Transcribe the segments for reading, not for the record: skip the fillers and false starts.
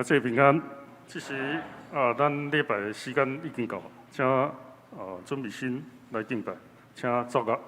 兄弟平安。這時啊，咱禮拜的時間已經到，請準備心來敬拜，請作樂。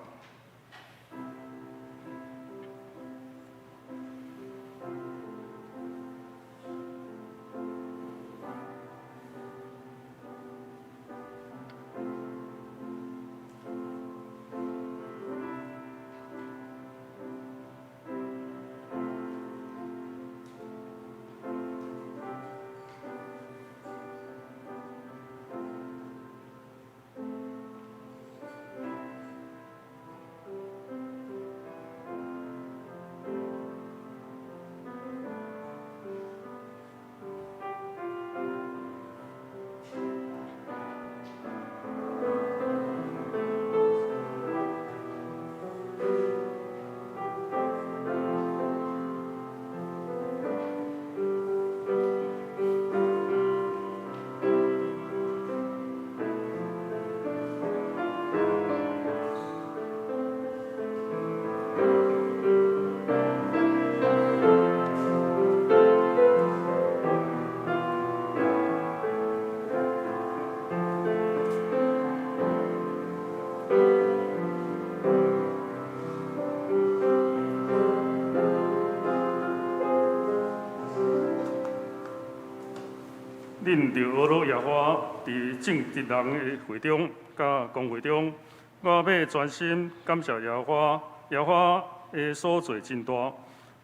恁著呵咾耶和華，佇正直人的會中，佮公會中，我欲專心感謝耶和華。耶和華的所做真大，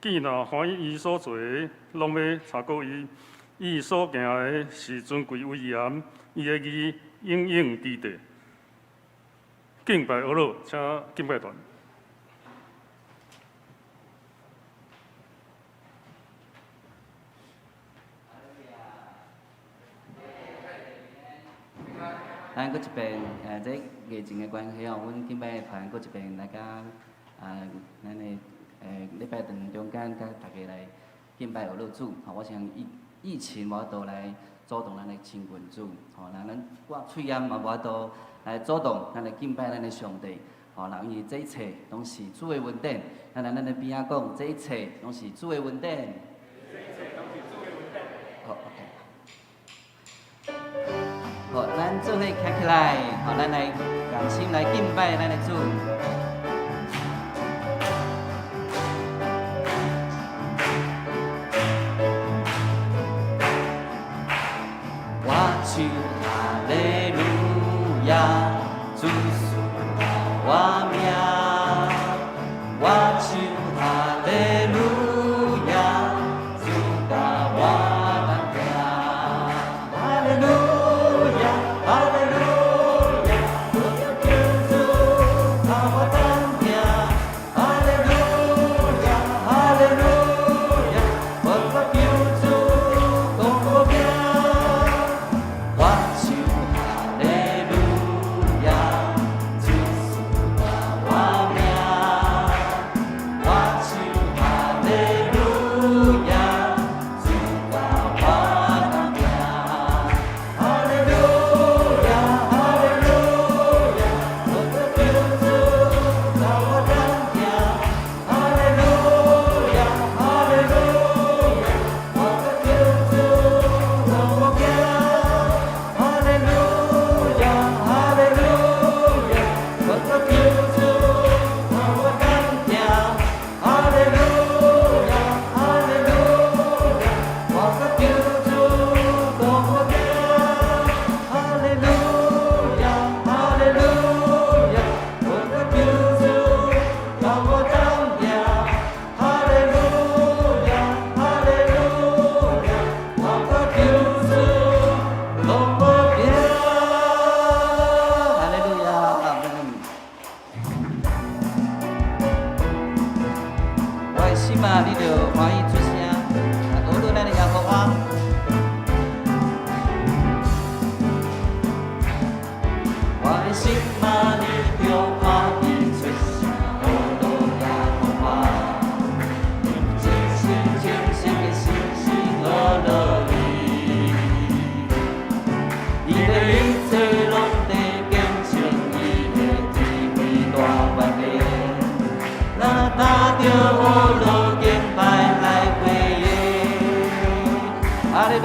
見若歡喜伊所做的，攏欲查考伊。伊所行的是尊貴威嚴，伊的義永永佇地。敬拜呵咾，請敬拜團。咱閣一遍，這疫情的關係吼，阮敬拜團閣一遍來佮咱的禮拜堂中間佮大家來敬拜呵咾主。吼，我想疫情無法度來阻擋咱的親近主，吼，那咱掛喙罨嘛無法度來阻擋咱來敬拜咱的上帝。吼，那因為這一切攏是主的恩典，咱來咱的邊仔講，這一切攏是主的恩典。好，OK。好，咱做伙徛起來，好，咱來同心來敬拜咱的主。我唱哈利路亞，主賜我命。我唱哈利路亞，主教我當行。哈利路亞，哈利路亞，我的救主教我當行。哈利路亞，哈利路亞，我的救主講無驚。我唱哈利路亞，主賜我命。我唱哈利路亞，主教我當行。哈利路亞，哈利路亞，我的救主教我當行。哈利路亞，哈利路亞，我的救主講無驚。哈利路亞，哈利路亞，我的救主教我當行。哈利路亞，哈利路亞，我的救主講無驚。哈利路亞，哈利路亞，我的救主教我當行。哈利路亞，哈利路亞，我的救主攏無驚。哈利路亞，阿門。我的心啊，你著歡喜出聲，來呵咾咱的耶和華。我的心啊，你著歡喜出聲，呵咾耶和華。用真心誠實的心心呵咾伊，伊的一切攏佇見證伊的智慧大權能。咱踏著呵咾敬拜來回應，哈利路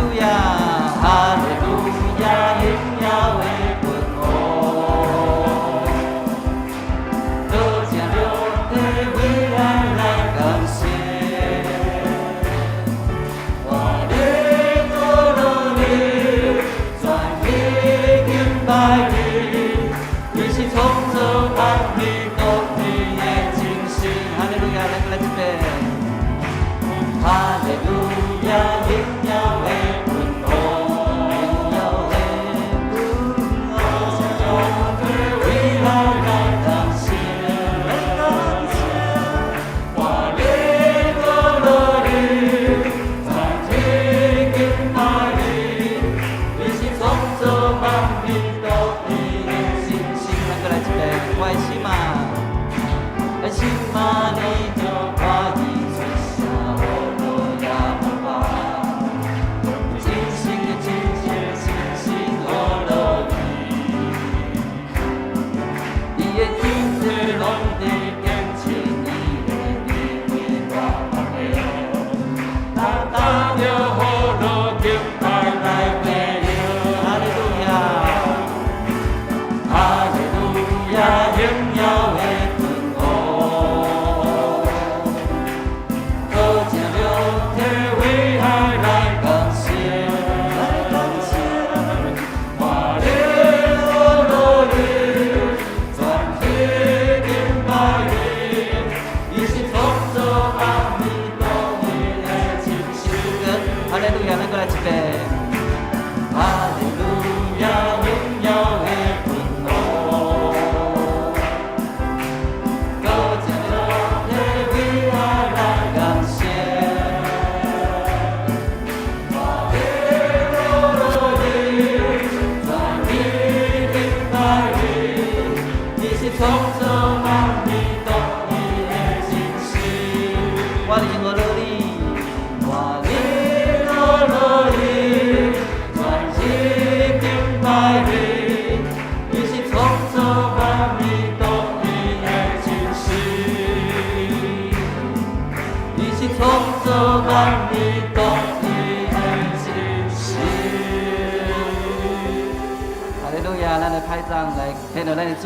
來獻予咱的主，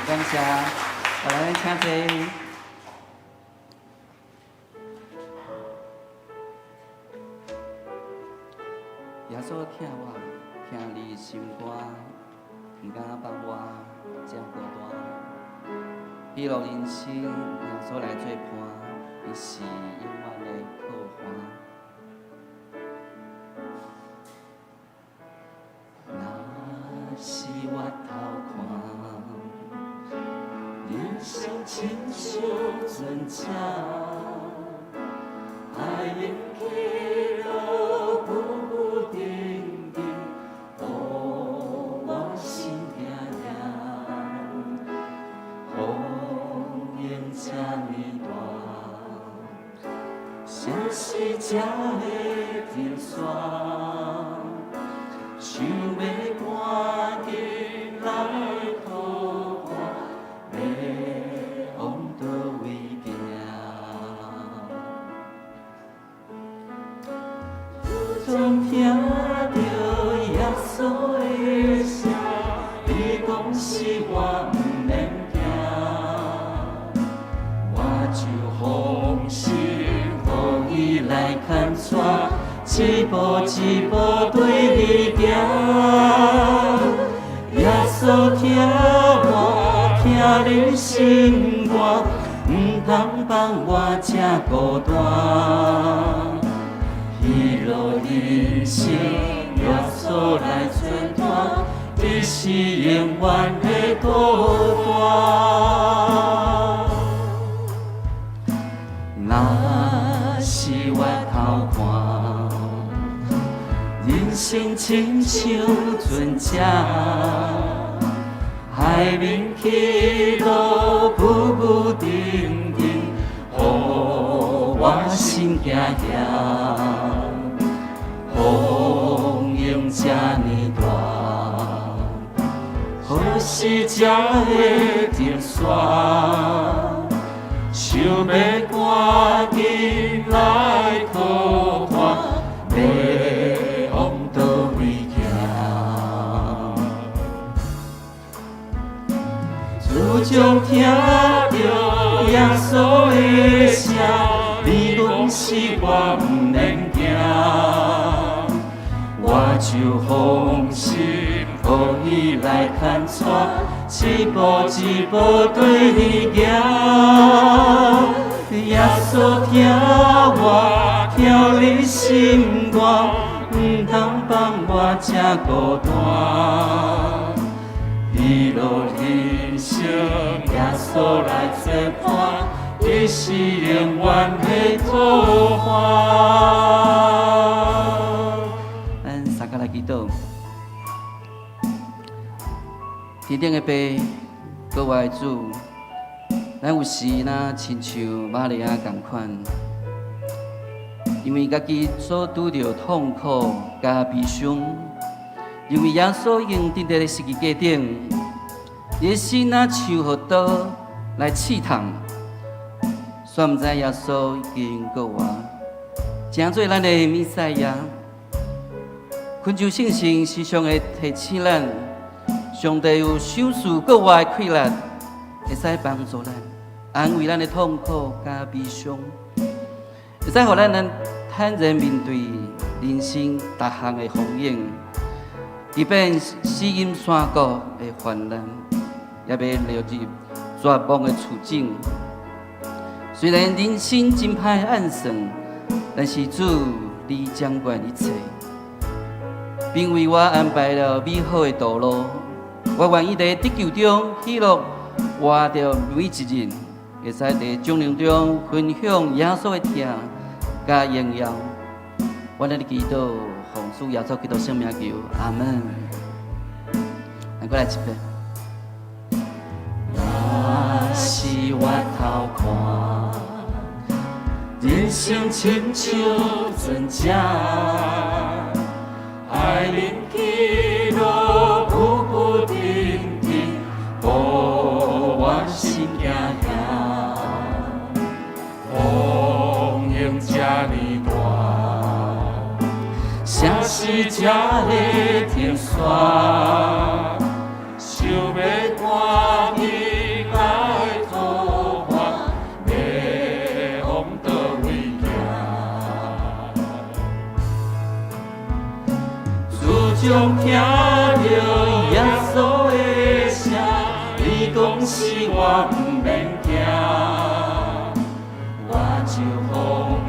感謝，來，咱請坐。耶穌疼我，疼你心肝，毋敢放我這孤單。喜樂人生，耶穌來做伴，伊是永遠的靠岸。若是我頭看，人生親像船隻，海面起落浮浮沉沉，予我心驚驚。風湧這呢大，啥時才會停煞？想欲趕緊來靠岸，欲往佗位行？突然聽著耶穌的聲，伊講是我毋免驚，我就放心予伊來牽帶，一步一步對你行。耶穌疼我，疼你心肝，毋通放我這孤單。喜樂人生，耶穌來做伴，伊是永遠的靠岸。若是我頭看，人生親像船隻，海面起落浮浮沉沉，予我心驚驚。風湧這呢大，何時才會停煞？想欲趕緊來靠岸，欲往佗位行？自從聽著耶穌的聲，伊講是我毋免驚，我就放心予伊來牽帶，一步一步對你行。耶穌疼我，疼你心肝，毋通放我這孤單。喜樂人生，耶穌來做伴，伊是永遠的靠岸。咱三個來祈禱，天頂的父，閣活的主，咱有時若親像瑪利亞仝款，因為家己所拄著痛苦佮悲傷，認為耶穌已經釘佇咧十字架頂，伊的心若像予刀來刺痛，煞毋知耶穌已經閣活，成做咱的彌賽亞。懇求聖神時常會提醒咱，上帝有賞賜閣活的氣力，會使幫助咱，安慰咱的痛苦佮悲傷，會使予咱能坦然面對人生逐項的風湧，即便死蔭山谷的患難，也袂落入絕望的處境。雖然人生真歹按算，但是主你掌管一切，並為我安排了美好的道路。我願意佇得救中喜樂活著每一日，會使佇眾人中分享耶穌的疼佮榮耀。我來祈禱，奉主耶穌基督聖名求，阿門。咱閣來一遍。若是我頭看，人生親像船隻，海面起落浮浮沉沉，予我心驚驚。風湧這呢大，啥時才會停煞？想欲將聽著耶穌的聲，伊講死我毋免驚，我就放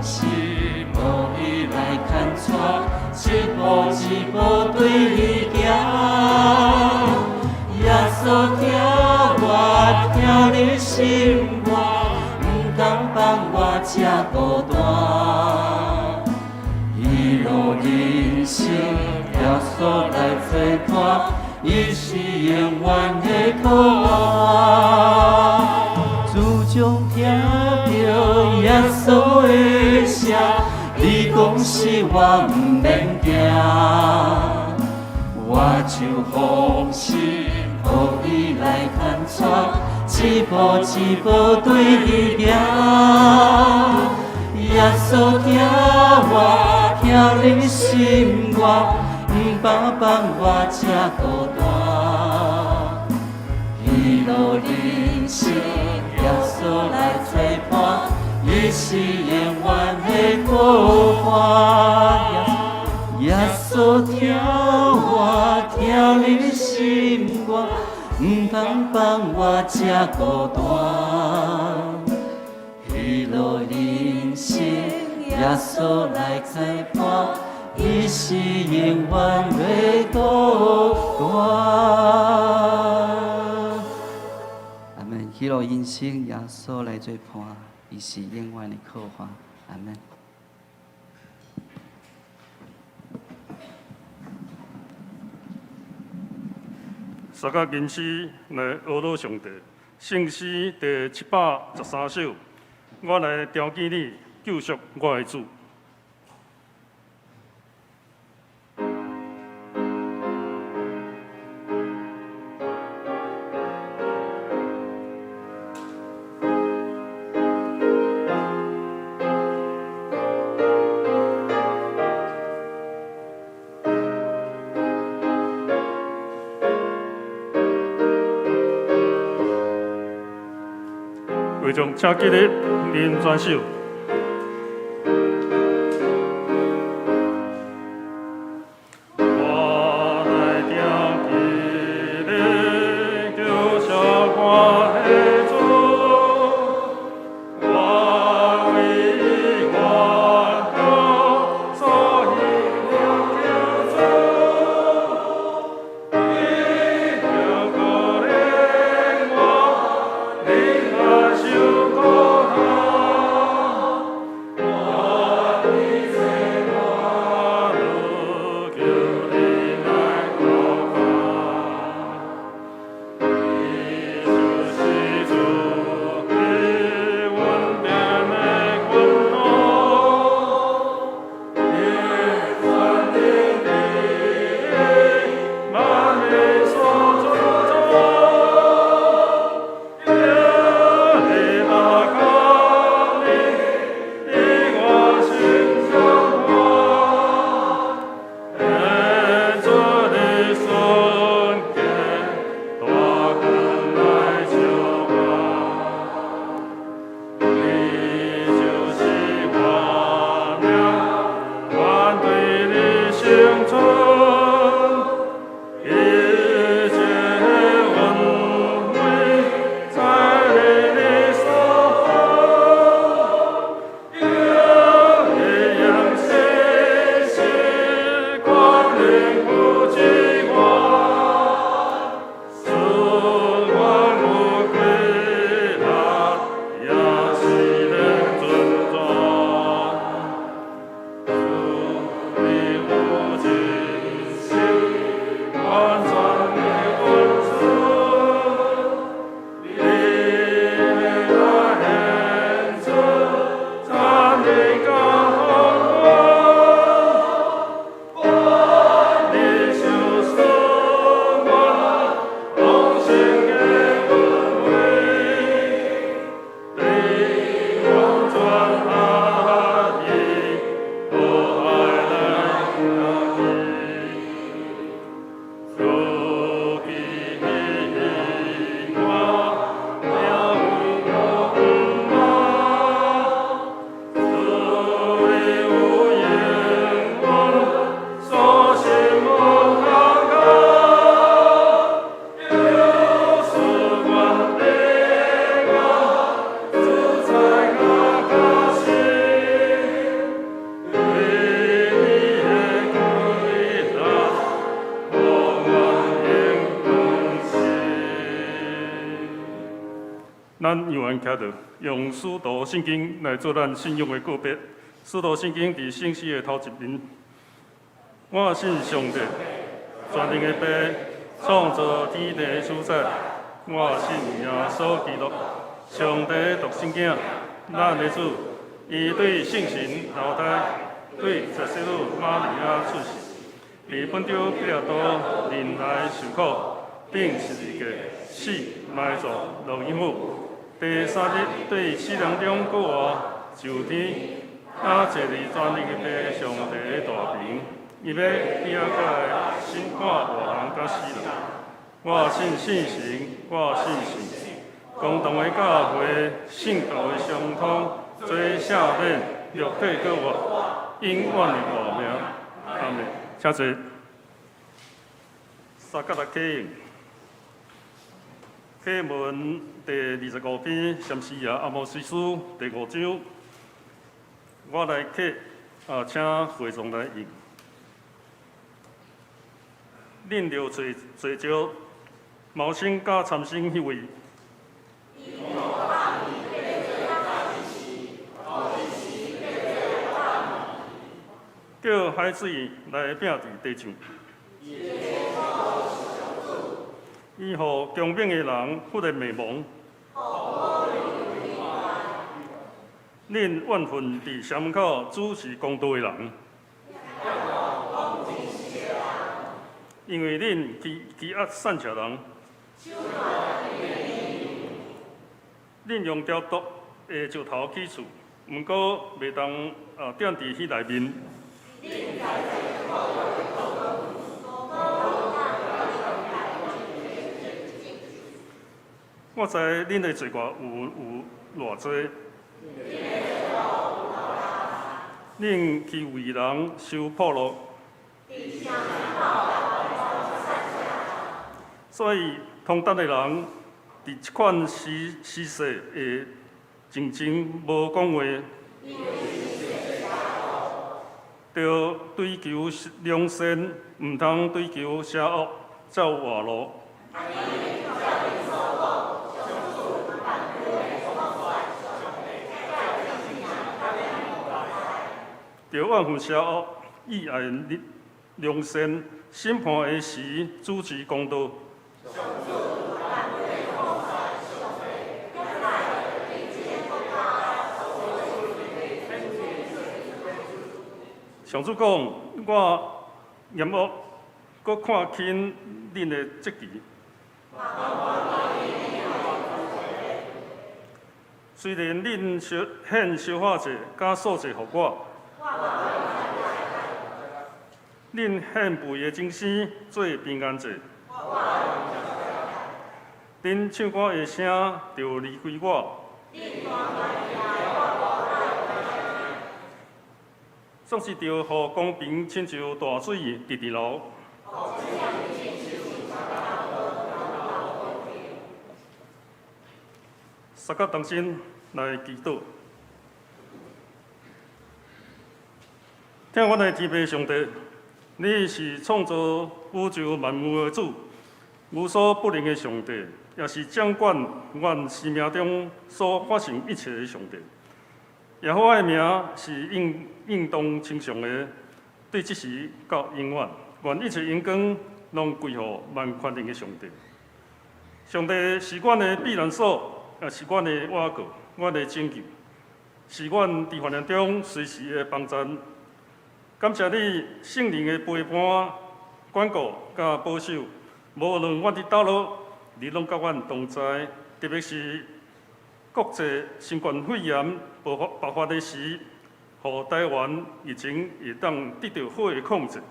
心予伊來牽帶，一步一步對伊行。耶穌疼我，疼你心肝，毋通放我這孤單。喜樂人生，耶穌來做伴，伊是永遠的靠岸。自從聽著耶穌的聲，伊講死我毋免驚，我就放心予伊來牽帶，一步一步對伊行。耶穌疼我，疼你心肝，毋放放我這孤單。喜樂人生，耶穌來做伴，伊是永遠的靠岸。耶穌疼我，疼你心肝，毋通放我這孤單。喜樂人生，耶穌來做伴，伊是永遠的靠岸。阿門。喜樂人生，耶穌來做伴，伊是永遠的靠岸。阿門。三甲吟詩來呵咾上帝，聖詩第713首，我來朝見你，救贖我的主。會眾請起立，啉全手。我來朝見你，救贖我的主，我為伊緣故，所以得救主。伊著可憐我，忍耐受苦難。咱讓阮徛著，用使徒信經來做咱信仰的告別。使徒信經佇聖詩的頭一面，我信上帝，全能的父，創造天地的主宰。我信耶穌基督，上帝的獨生囝，咱的主，伊對聖神流胎，對十聖女瑪利亞出世，佇本丟彼拉多忍耐受苦，釘十字架，死埋葬，落陰府。第三日對死人中復活，上天，啊，坐佇全能的父上帝的大爿，伊欲佇遐閣來審判活人佮死人。我信聖神，我信聖公同的教會，聖徒的相通，罪赦免，肉體復活，永遠的活命。阿們。請坐。三角來啟應。啟文第25篇，先知亞阿摩司書第五章。我來啟，啊，請會眾來應。恁著揣揣著謀生佮參生彼位。叫海水來拼佇地上。伊予強猛的人忽然滅亡。恁怨恨佇城門口主持公道的人，因為恁欺欺壓散赤人。恁用雕琢的石頭起厝，毋過袂當啊踮佇彼內面。我知恁的罪過有偌濟，恁去為人收俸祿，所以通達的人佇這款時時勢會靜靜無講話。著追求良善，毋通追求邪惡，走活路。著怨恨邪惡，喜愛良善，審判的時主持公道。上主講，我厭惡，閣看輕恁的節期。雖然恁燒獻燒化祭佮素祭予我，恁獻肥的精牲做平安祭，恁唱歌的聲著離開我。總是著予公平親像大水直直流。三甲同心來祈禱，疼阮的天父上帝，你是創造宇宙萬物的主，無所不能的上帝，也是掌管阮生命中所發生一切的上帝。耶和華的名是應應當稱頌的，對這時到永遠，願一切榮光攏歸予萬權能的上帝。上帝是阮的避難所，也是阮的倚靠，阮的拯救，是阮佇患難中隨時的幫贊。感謝你聖靈的陪伴、管顧佮保守，無論阮佇佗落，你攏佮阮同在，特別是國際新冠肺炎爆發爆發的時，予台灣疫情會當得到好的控制。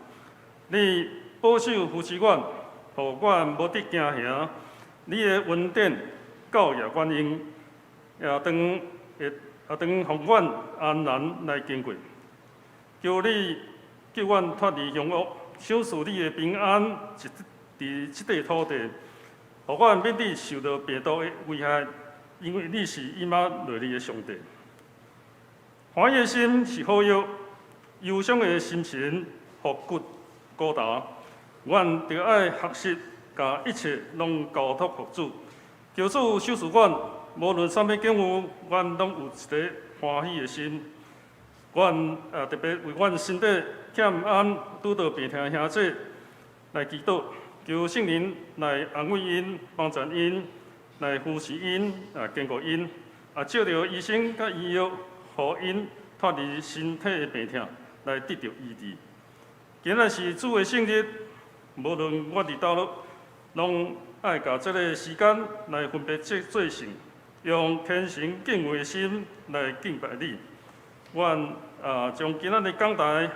你保守扶持阮，予阮無得驚嚇。你的恩典教掖阮用，也當會也當予阮安然來經過。求你救阮脫離兇惡，賞賜你的平安，佇這塊土地，予阮免得受到病毒的危害。因為你是以馬內利的上帝。歡喜的心是好藥，憂傷的心情予骨孤單。阮著愛學習，共一切攏交託予主，求主賞賜阮，無論啥物境遇，阮攏有一個歡喜的心。阮啊特別為阮身體欠安、拄著病痛的兄弟來祈禱，求聖靈來安慰𪜶、幫助𪜶、來扶持𪜶、啊堅固𪜶，啊藉著醫生佮醫藥，予𪜶脫離身體的病痛，來得著醫治。今仔是主的聖日，無論我佇佗落，攏愛共這个時間來分別做聖，用虔誠敬畏的心來敬拜你。阮啊，將今仔日講台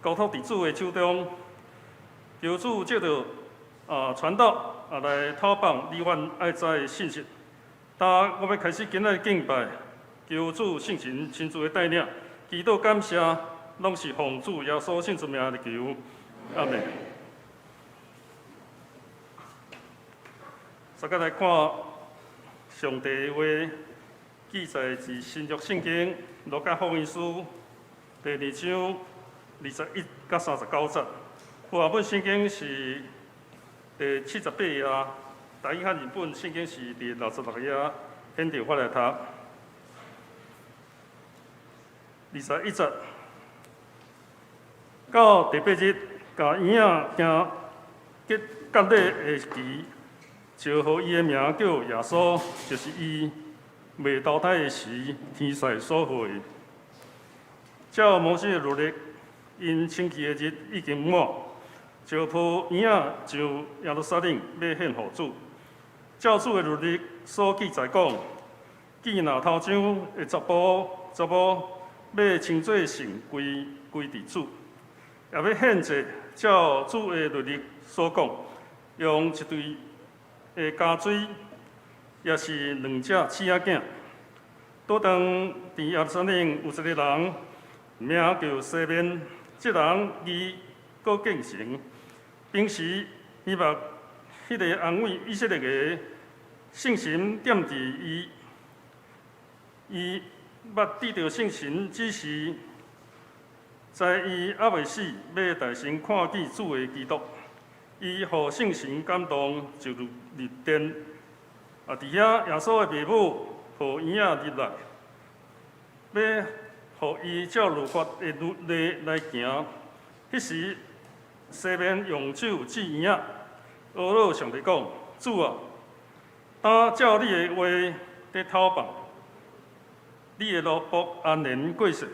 交託佇主的手中，求主藉著啊傳道啊來透放你阮愛知的信息。當我欲開始今仔日敬拜，求主聖神親自的帶領，祈禱感謝，攏是奉主耶穌聖名來求，阿門。大家來看上帝的話，記載佇新約聖經路加福音書第二章21到39節。和合本聖經是第78頁，台語漢譯本聖經是第66頁，現著我來讀。21節，到第八日，共嬰仔行結割禮的期，就予伊的名叫耶穌，就是伊未投胎的時，天使所號的。照摩西的律例，𪜶清潔的日已經滿，就抱嬰仔上耶路撒冷，欲獻予主。照主的律例所記載講，見若頭生的查埔查某，欲稱做聖歸歸佇主，也欲獻祭，照主的律例所講，用一對的家錐，抑是兩隻鼠仔囝。拄當佇耶路撒冷有一个人，名叫西面，這人義閣敬神，平時希望彼个安慰以色列的聖神踮佇伊，伊捌得著聖神指示，知伊猶未死，欲大先看見主的基督。伊予聖神感動，就入入殿。啊，佇遐耶穌的爸母抱嬰仔入來，欲予伊照律法的律例來行。彼時，西面用手指嬰仔，呵咾上帝講：主啊，當照你的話佇透放，你的奴僕安然過世，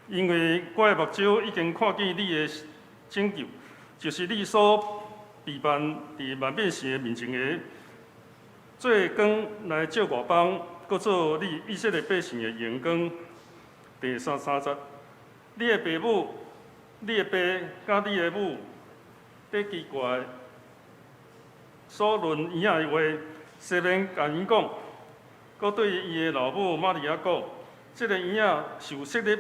因為我的目睭已經看見你的拯救，就是你所備辦佇萬百姓的面前的，做光來照外邦，閣做你以色列百姓的榮光。第33節，你的爸母、你的爸佮你的母，佇奇怪所論嬰仔的話，西面共𪜶講，閣對伊的老母瑪利亞講：這个嬰仔受設立，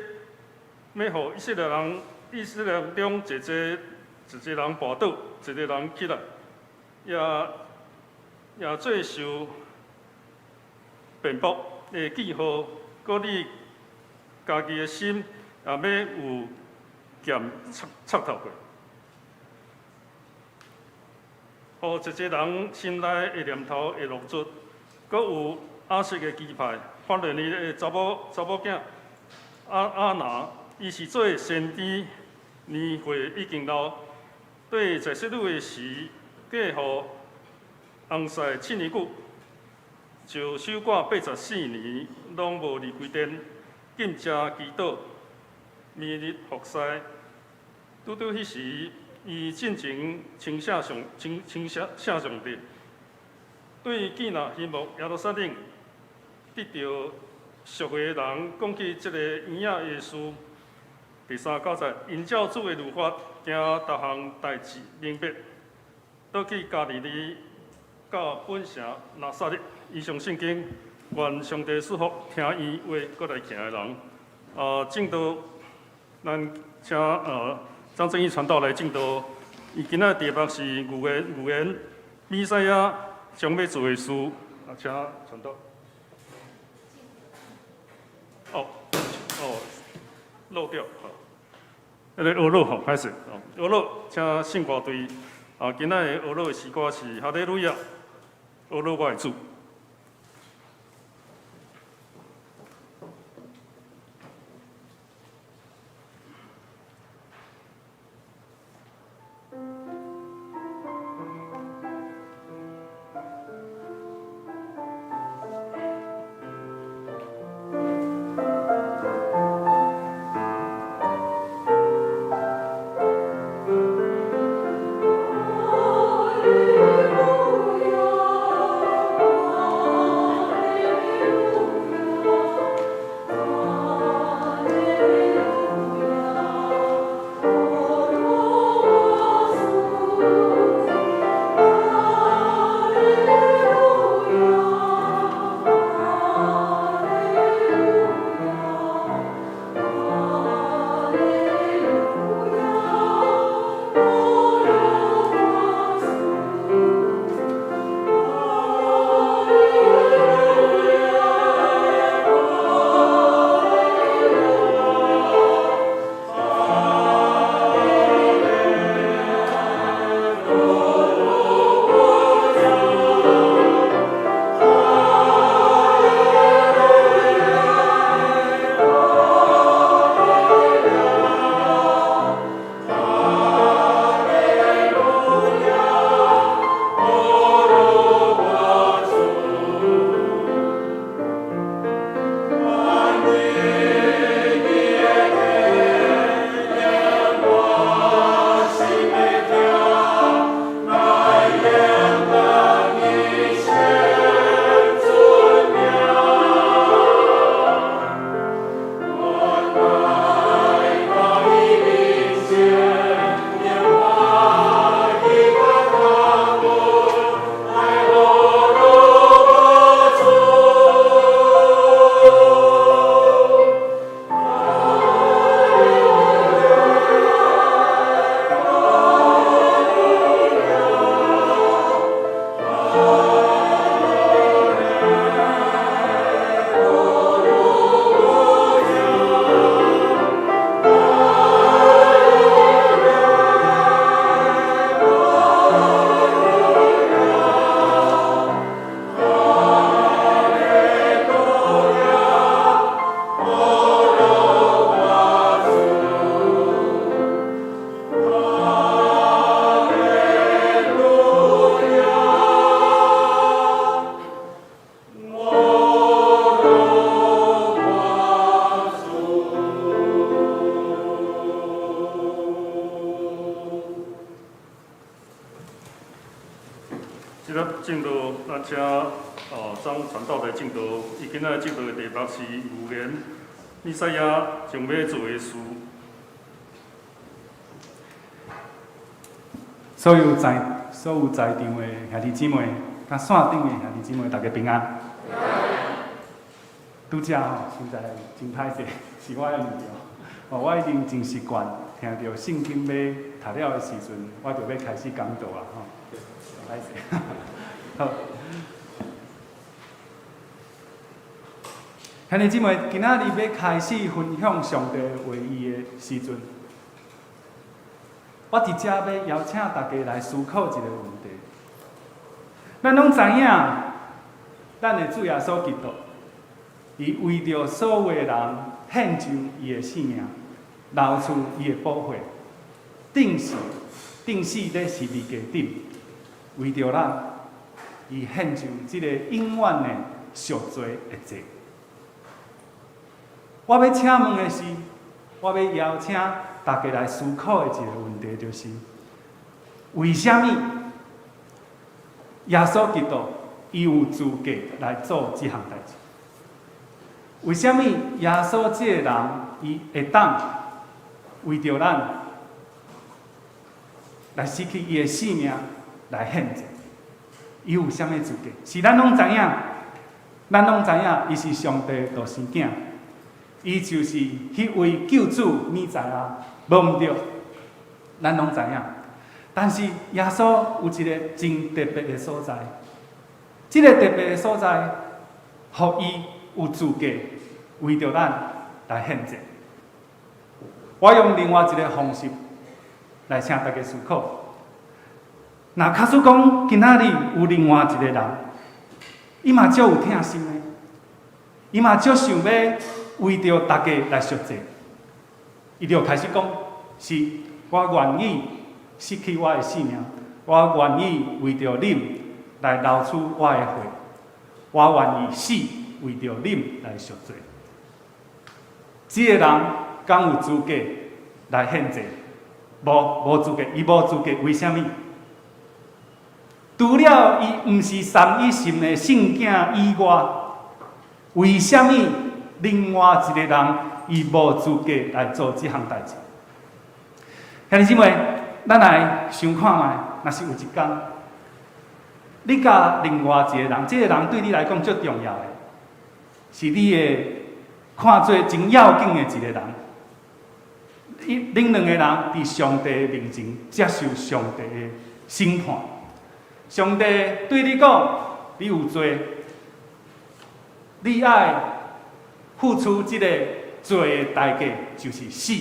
欲予以色列人、以色列人中濟濟一個人跋倒，一个人起來，也也做受辯駁的記號，閣你家己的心也欲有劍插插透過，予濟濟人心內的念頭會露出，閣有亞設的支派，法亂尼的查某查某囝亞亞拿，伊是做先知，年歲已經老，對在室女的時，嫁予翁婿七年久，就守寡84年，攏無離開殿，禁食祈禱，暝日服侍。拄拄彼時，伊進前稱謝上稱稱謝謝上帝，對見若希望耶路撒冷得著贖回的人講起這个嬰仔的事。第39節，𪜶照主的律法行逐項代誌明白，倒去加利利到本城拿撒勒。以上聖經，願上帝賜福聽伊話閣來行的人。啊，證道，咱請張正義傳道來證道。伊今仔題目是預言預言彌賽亞將欲做的事。啊，請傳道。哦哦，漏掉，好。彼个呵咾吼，歹勢，呵咾，請聖歌隊。啊，今仔的呵咾的詩歌是哈利路亞，呵咾我的主。哦張傳道來證道。伊今仔證道的題目是預言，彌賽亞將欲做的事。所有在場的兄弟姊妹，佮線頂的兄弟姊妹，大家平安。拄才吼，實在真歹勢，是我的毋對。哦，我已經真習慣聽著聖經欲讀了的時陣，我就欲開始講道啊！吼，歹勢。好，兄弟姊妹，今仔日欲開始分享上帝話語的時陣，我佇遮欲邀請大家來思考一個問題。咱攏知影，咱的主耶穌基督，伊為著所有的人獻上伊的性命，流出伊的寶血，釘死佇十字架頂，為著咱，伊獻上這個永遠的贖罪的祭。我欲請問的是，我欲邀請大家來思考的一個問題，就是為啥物耶穌基督伊有資格來做這項代誌？為啥物耶穌這個人伊會當為著咱來失去伊的性命來獻祭？伊有啥物資格？是咱攏知影，咱攏知影，伊是上帝獨生囝，伊就是彼位救主彌賽亞，無毋對，咱攏知影。但是耶穌有一個真特別的所在，這個特別的所在，予伊有資格為著咱來獻祭。我用另外一個方式來請大家思考。若假使講今仔日有另外一個人，伊嘛足有疼心的，伊嘛足想欲為著大家來贖罪，伊就開始講：是我願意失去我的性命，我願意為著恁來流出我的血，我願意死為著恁來贖罪。這個人敢有資格來獻祭？無，無資格，伊無資格，為啥物？除了伊毋是三一神的聖囝以外，為啥物另外一個人伊無資格來做這項代誌？兄弟姊妹，咱來想看覓，若是有一工，你佮另外一個人，這個人對你來講足重要的，是你會看做真要緊的一個人。恁兩個人佇上帝面前接受上帝的審判。上帝對你講，你有罪，你愛付出這個罪的代價，就是死。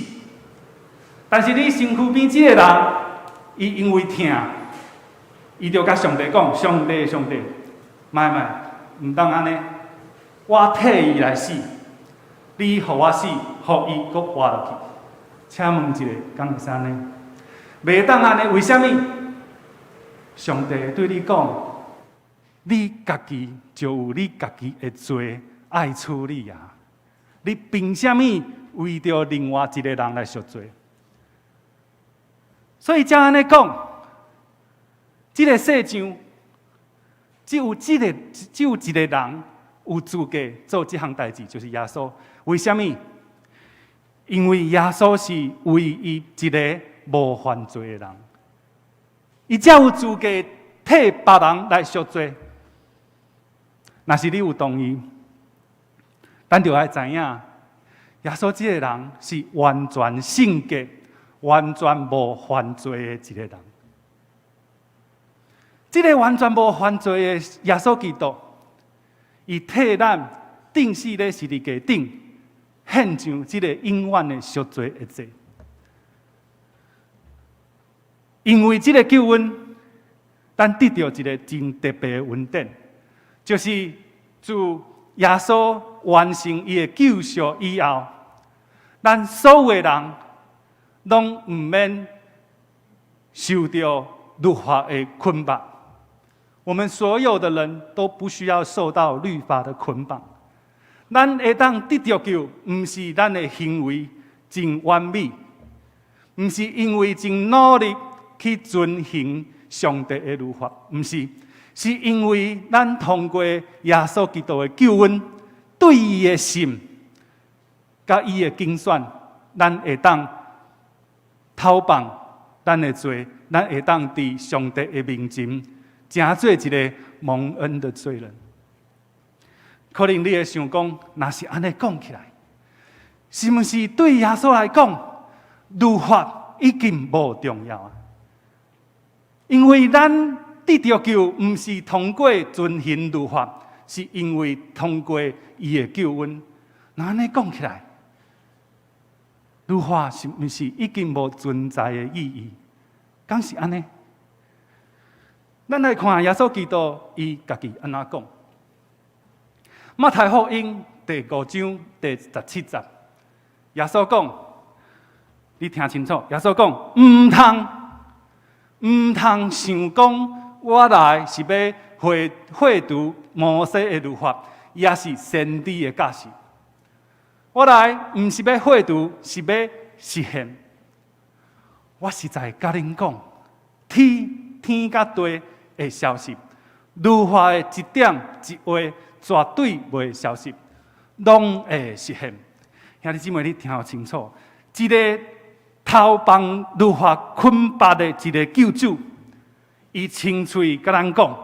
但是你身軀邊這個人，伊因為疼，伊就共上帝講：上帝，上帝，莫莫，毋當按呢，我替伊來死，你予我死，予伊閣活落去。請問一下，敢會使按呢？袂當按呢，為啥物？上帝對你講，你家己就有你家己的罪愛處理啊！你憑啥物為著另外一個人來贖罪？所以才按呢講，這個世上只有一個人有資格做這項代誌，就是耶穌。為啥物？因為耶穌是唯一一個無犯罪的人，伊才有資格替別人來贖罪。若是你有同意，咱就愛知影，耶穌這個人是完全聖潔、完全無犯罪的一個人。這個完全無犯罪的耶穌基督，伊替咱釘死佇十字架頂，獻上這個永遠的贖罪的祭。因為這個救恩，咱得著一個真特別的恩典，就是自耶穌完成伊的救贖以後，咱所有的人攏毋免受著律法的捆綁。我們所有的人都不需要受到律法的捆綁。咱會當得著救，毋是咱的行為真完美，毋是因為真努力去遵行上帝的律法，毋是，是因為咱通過耶穌基督的救恩，對伊的信，佮伊的揀選，咱會當透放咱的罪，咱會當佇上帝的面前，成做一个蒙恩的罪人。可能你會想講，若是按呢講起來，是毋是對耶穌來講，律法已經無重要啊？因為咱得著救，毋是通過遵行律法，是因為通過伊的救恩。若按呢講起來，律法是毋是已經無存在的意義？敢是按呢？咱來看耶穌基督，伊家己按怎講？馬太福音第五章第十七節，耶穌講，你聽清楚。耶穌講，毋通，毋通想講，我來是欲廢除摩西的律法，抑是先知的教示。我來毋是欲廢除，是欲實現。我實在共恁講，天天佮地會消失，律法的一點一畫絕對袂消失，攏會實現。兄弟姊妹，你聽予清楚，一个偷放律法捆綁的一个救主，伊清喙共咱講：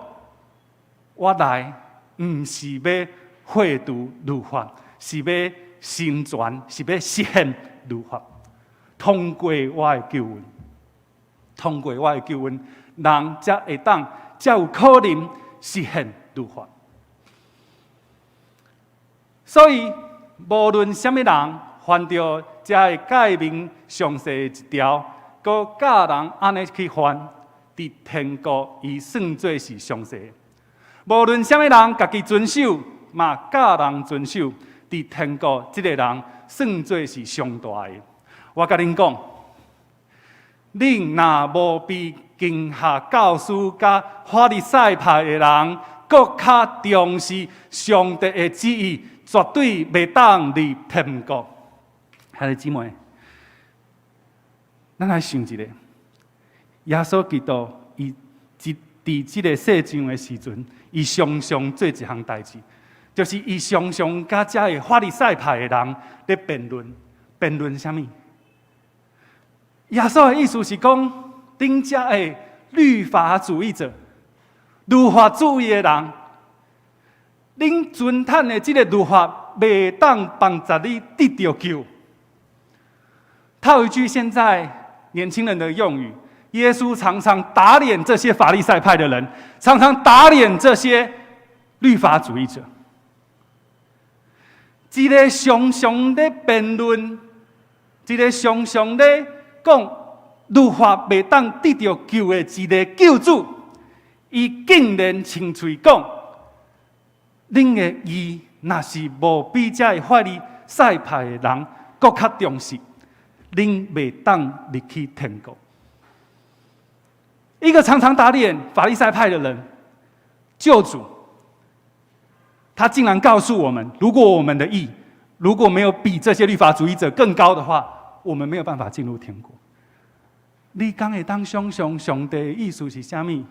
我來毋是欲廢除律法，是欲成全，是欲實現律法。通過我的救恩，通過我的救恩，人才會當，才有可能實現律法。所以，無論啥物人犯著這个誡命上細的一條，閣教人按呢去犯，佇天國伊算做是上細。無論啥物人家己遵守，嘛教人遵守，佇天國這个人算做是上大的。我共恁講，恁若無比經學教師佮法利賽派的人，閣較重視上帝的旨意，絕對袂當入天國。兄弟姊妹，咱來想一下，耶穌基督伊佇這个世上的時陣，伊常常做一項代誌，就是伊常常佮遮个法利賽派的人咧辯論，辯論啥物？耶穌的意思是講，恁遮个律法主義者、律法主義的人，恁遵趁的這个律法，袂當幫助你得著救。套一句現在年輕人的用語，耶穌常常打臉這些法利賽派的人，常常打臉這些律法主義者。一个常常咧辯論，一个常常咧講律法袂當得著救的一个救主，伊竟然清喙講，恁的義若是無比這个法利賽派的人閣較重視，恁袂當入去天國。一個常常打臉法利賽派的人，救主，他竟然告訴我們：如果我們的義如果沒有比這些律法主義者更高的話，我們沒有辦法進入天國。你敢會當想像上帝的意思是啥物？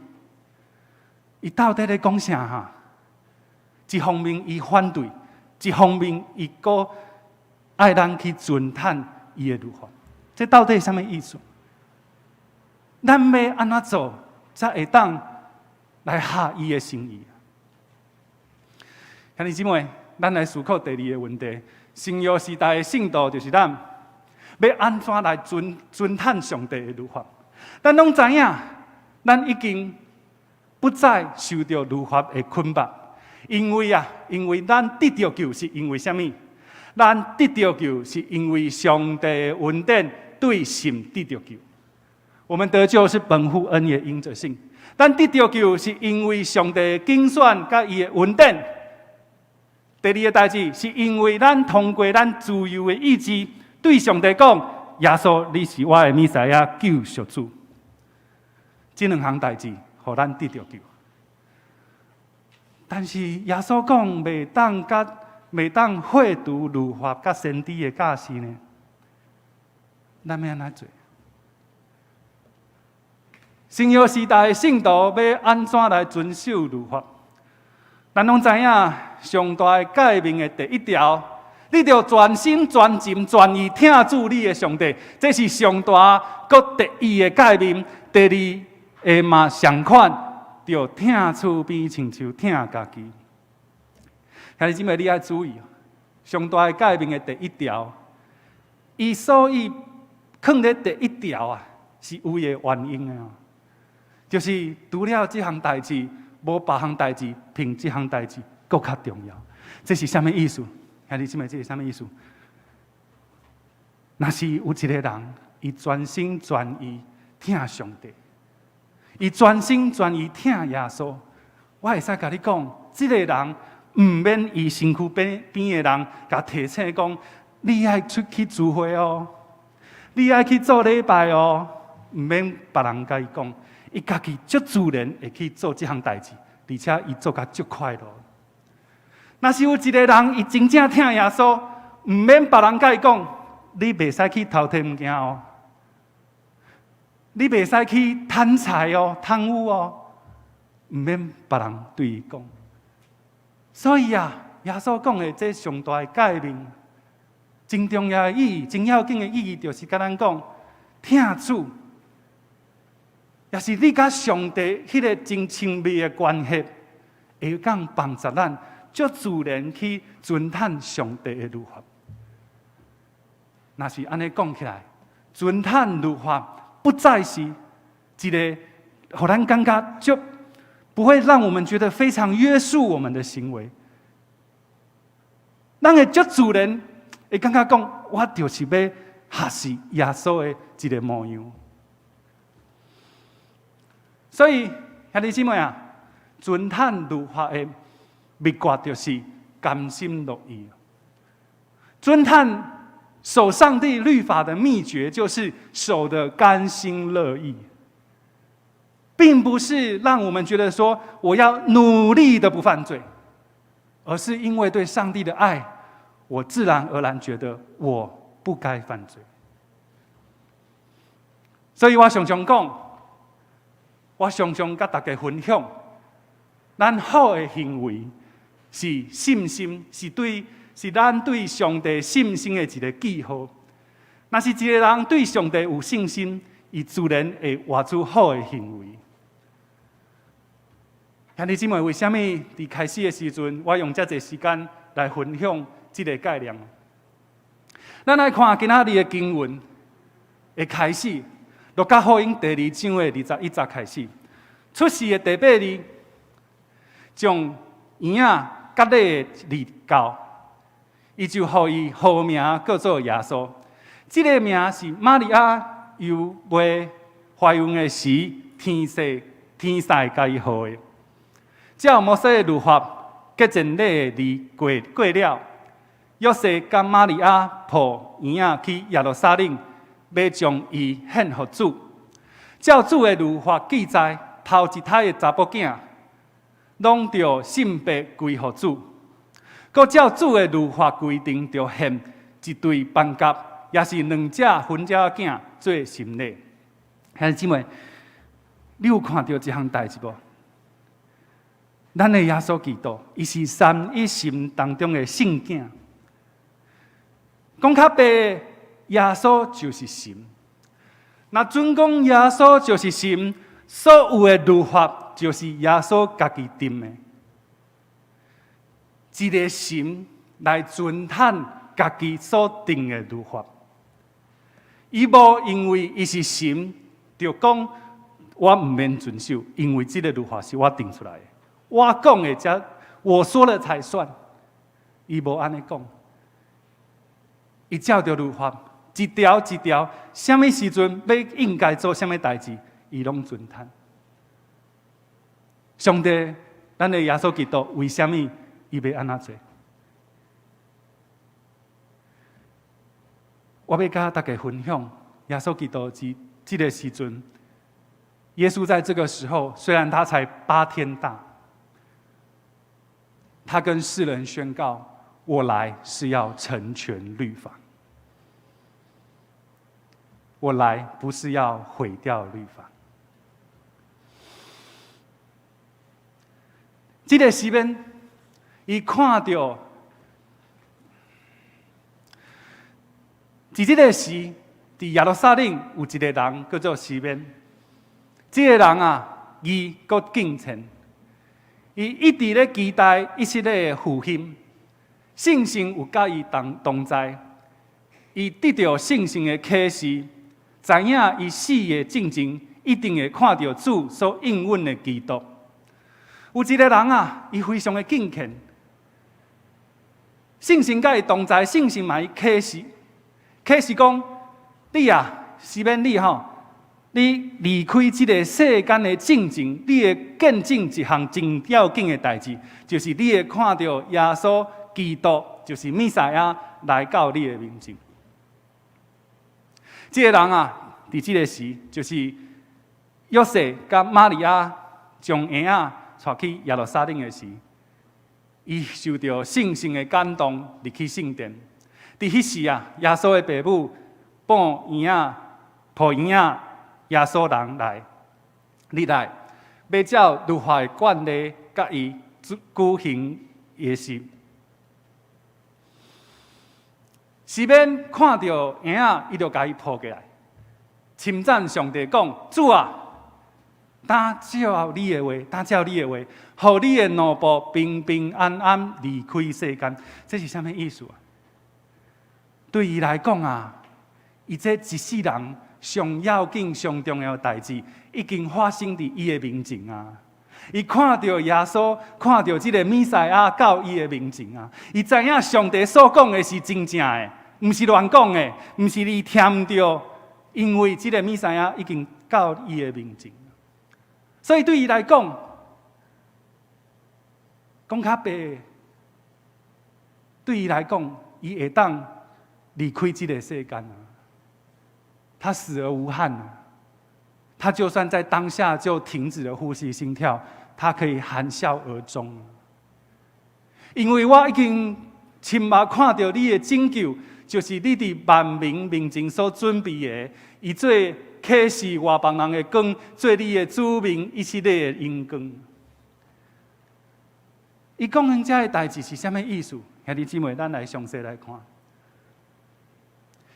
伊到底咧講啥哈？一方面伊反對，一方面伊閣愛咱去遵趁伊的律法，這到底是啥物意思？咱欲按怎做，才會當來合伊的心意？兄弟姊妹，咱來思考第二个問題：新約時代的聖徒就是咱，欲按怎來遵趁上帝的律法？咱攏知影，咱已經不再受著律法的捆綁，因為啊，因為咱得著救是因為啥物？咱得著救是因為上帝的恩典對信得著救。我們得救是本乎恩，也因著信。咱得著救是因為上帝的揀選佮伊的恩典。第二个代誌是因為咱通過咱自由的意志對上帝講：耶穌，你是我的彌賽亞救贖主。這兩項代誌，予咱得著救。但是耶穌講袂當廢除律法佮先知的教示呢？咱欲按怎做？新約時代的聖徒欲按怎來遵守律法？咱攏知影上大的誡命的第一條，你著全心全情全意疼主你的上帝，這是上大閣第一的誡命。第二个嘛相款，著疼厝邊親像疼家己。兄弟姊妹，你愛注意，上大的誡命的第一條，伊所以囥佇第一條啊，是有伊的原因的哦。就是除了這項代誌，無別項代誌，比這項代誌閣較重要。這是啥物意思？兄弟姊妹，這是啥物意思？若是有一個人，伊全心全意疼上帝，伊全心全意疼耶穌，我會使共你講，這个人毋免伊身軀邊邊的人共提醒講，你愛出去聚會哦，你愛去做禮拜哦，毋免別人共伊講，伊家己足自然會去做這項代誌，而且伊做甲足快樂。若是有一個人，伊真正疼耶穌，毋免別人共伊講，你袂使去偷提物件哦，你袂使去貪財哦、貪污哦，毋免別人對伊講。所以啊，耶穌講的這上大的誡命，真重要的意義、真要緊的意義，就是共咱講，疼主，也是你佮上帝彼个真親密的關係，會當幫助咱，足自然去遵趁上帝的律法。若是按呢講起來，遵趁律法不再是一个予咱感覺就不會讓我們覺得非常約束我們的行為。咱會足自然會感覺講，我就是欲學習耶穌的一个模樣。所以兄弟姊妹啊，遵趁律法的秘訣就是甘心樂意。遵趁守上帝律法的秘訣就是守得甘心樂意，並不是讓我們覺得說我要努力的不犯罪，而是因為對上帝的愛，我自然而然覺得我不該犯罪。所以我常常講，我常常佮大家分享，咱好的行為是信心，是咱對上帝信心的一个記號。若是一个人對上帝有信心，伊自然會活出好的行為。兄弟姊妹，為啥物佇開始的時陣，我用遮濟時間來分享這个概念？咱來看今仔日的經文的開始，路加福音第二章的21節開始，出世的第八日，將嬰仔割禮的日到，伊就予伊號名叫做耶穌。這个名是瑪利亞猶未懷孕的時，天使共伊號的。照摩西的律法，潔淨禮的日過過了，約瑟佮瑪利亞抱嬰仔去耶路撒冷，欲將伊獻予主。照主的律法記載，頭一胎的查埔囝，攏著聖別歸予主。閣照主的律法規定，著獻一對斑鴿，抑是兩隻鴣鳥仔做神禮。兄弟姊妹，你有看著一項代誌無？咱的耶穌基督，伊是三一神當中的聖囝。講較白，耶穌就是神。若準講耶穌就是神，所有的律法就是耶穌家己定的。一个神來遵趁家己所定的律法，伊無因為伊是神，就講我毋免遵守，因為這个律法是我定出來的，我講的才我說了才算。伊無按呢講，伊照著律法一條一條，啥物時陣欲應該做啥物代誌，伊攏遵趁。上帝，咱的耶穌基督為啥物伊欲按呢做？我欲佮大家分享，耶穌基督佇這个時陣，耶穌在這個時候，雖然他才8天大，他跟世人宣告：我來是要成全律法，我來不是要毀掉律法。這个西緬，伊看著，佇這个時，佇耶路撒冷有一个人叫做西緬。這个人啊，義閣敬虔，伊一直咧期待以色列的復興，聖神有佮伊同在，伊得著聖神的啟示，知影伊死的進前一定會看著主所應允的基督。有一个人啊，伊非常的敬虔，聖神佮伊同在，聖神嘛伊啟示，啟示講：你啊，西緬你吼，你離開這个世間的進前，你會見證一項真要緊的代誌，就是你會看著耶穌基督，就是彌賽亞來到你的面前。這个人啊，佇這个時，就是約瑟佮瑪利亞將嬰仔帶去耶路撒冷的時，伊受著聖神的感動，入去聖殿。佇彼時啊，耶穌的爸母抱嬰仔、抱嬰仔耶穌人來，入來，欲照律法的慣例，佮伊舉行儀式。西緬看著嬰仔，伊就共伊抱過來，稱讚上帝講：主啊，當照你的話，當照你的話，予你的奴僕平平安安離開世間。這是啥物意思啊？對伊來講啊，伊這一世人上要緊、上重要的代誌，已經發生佇伊的面前啊！伊看著耶穌，看著這个彌賽亞到伊的面前啊！伊知影上帝所講的是真正的，毋是亂講的，毋是伊聽毋著，因為這个彌賽亞已經到伊的面前。所以對伊來講，講較白，對伊來講，伊會當離開這个世間啊！他死而無憾啊！他就算在當下就停止了呼吸心跳，他可以含笑而終。因為我已經親目看著你的拯救，就是你佇萬民面前所準備的，伊做啟示外邦人的光，做你的子民以色列的榮光。伊講完這个代誌是啥物意思？兄弟姊妹，咱來詳細來看。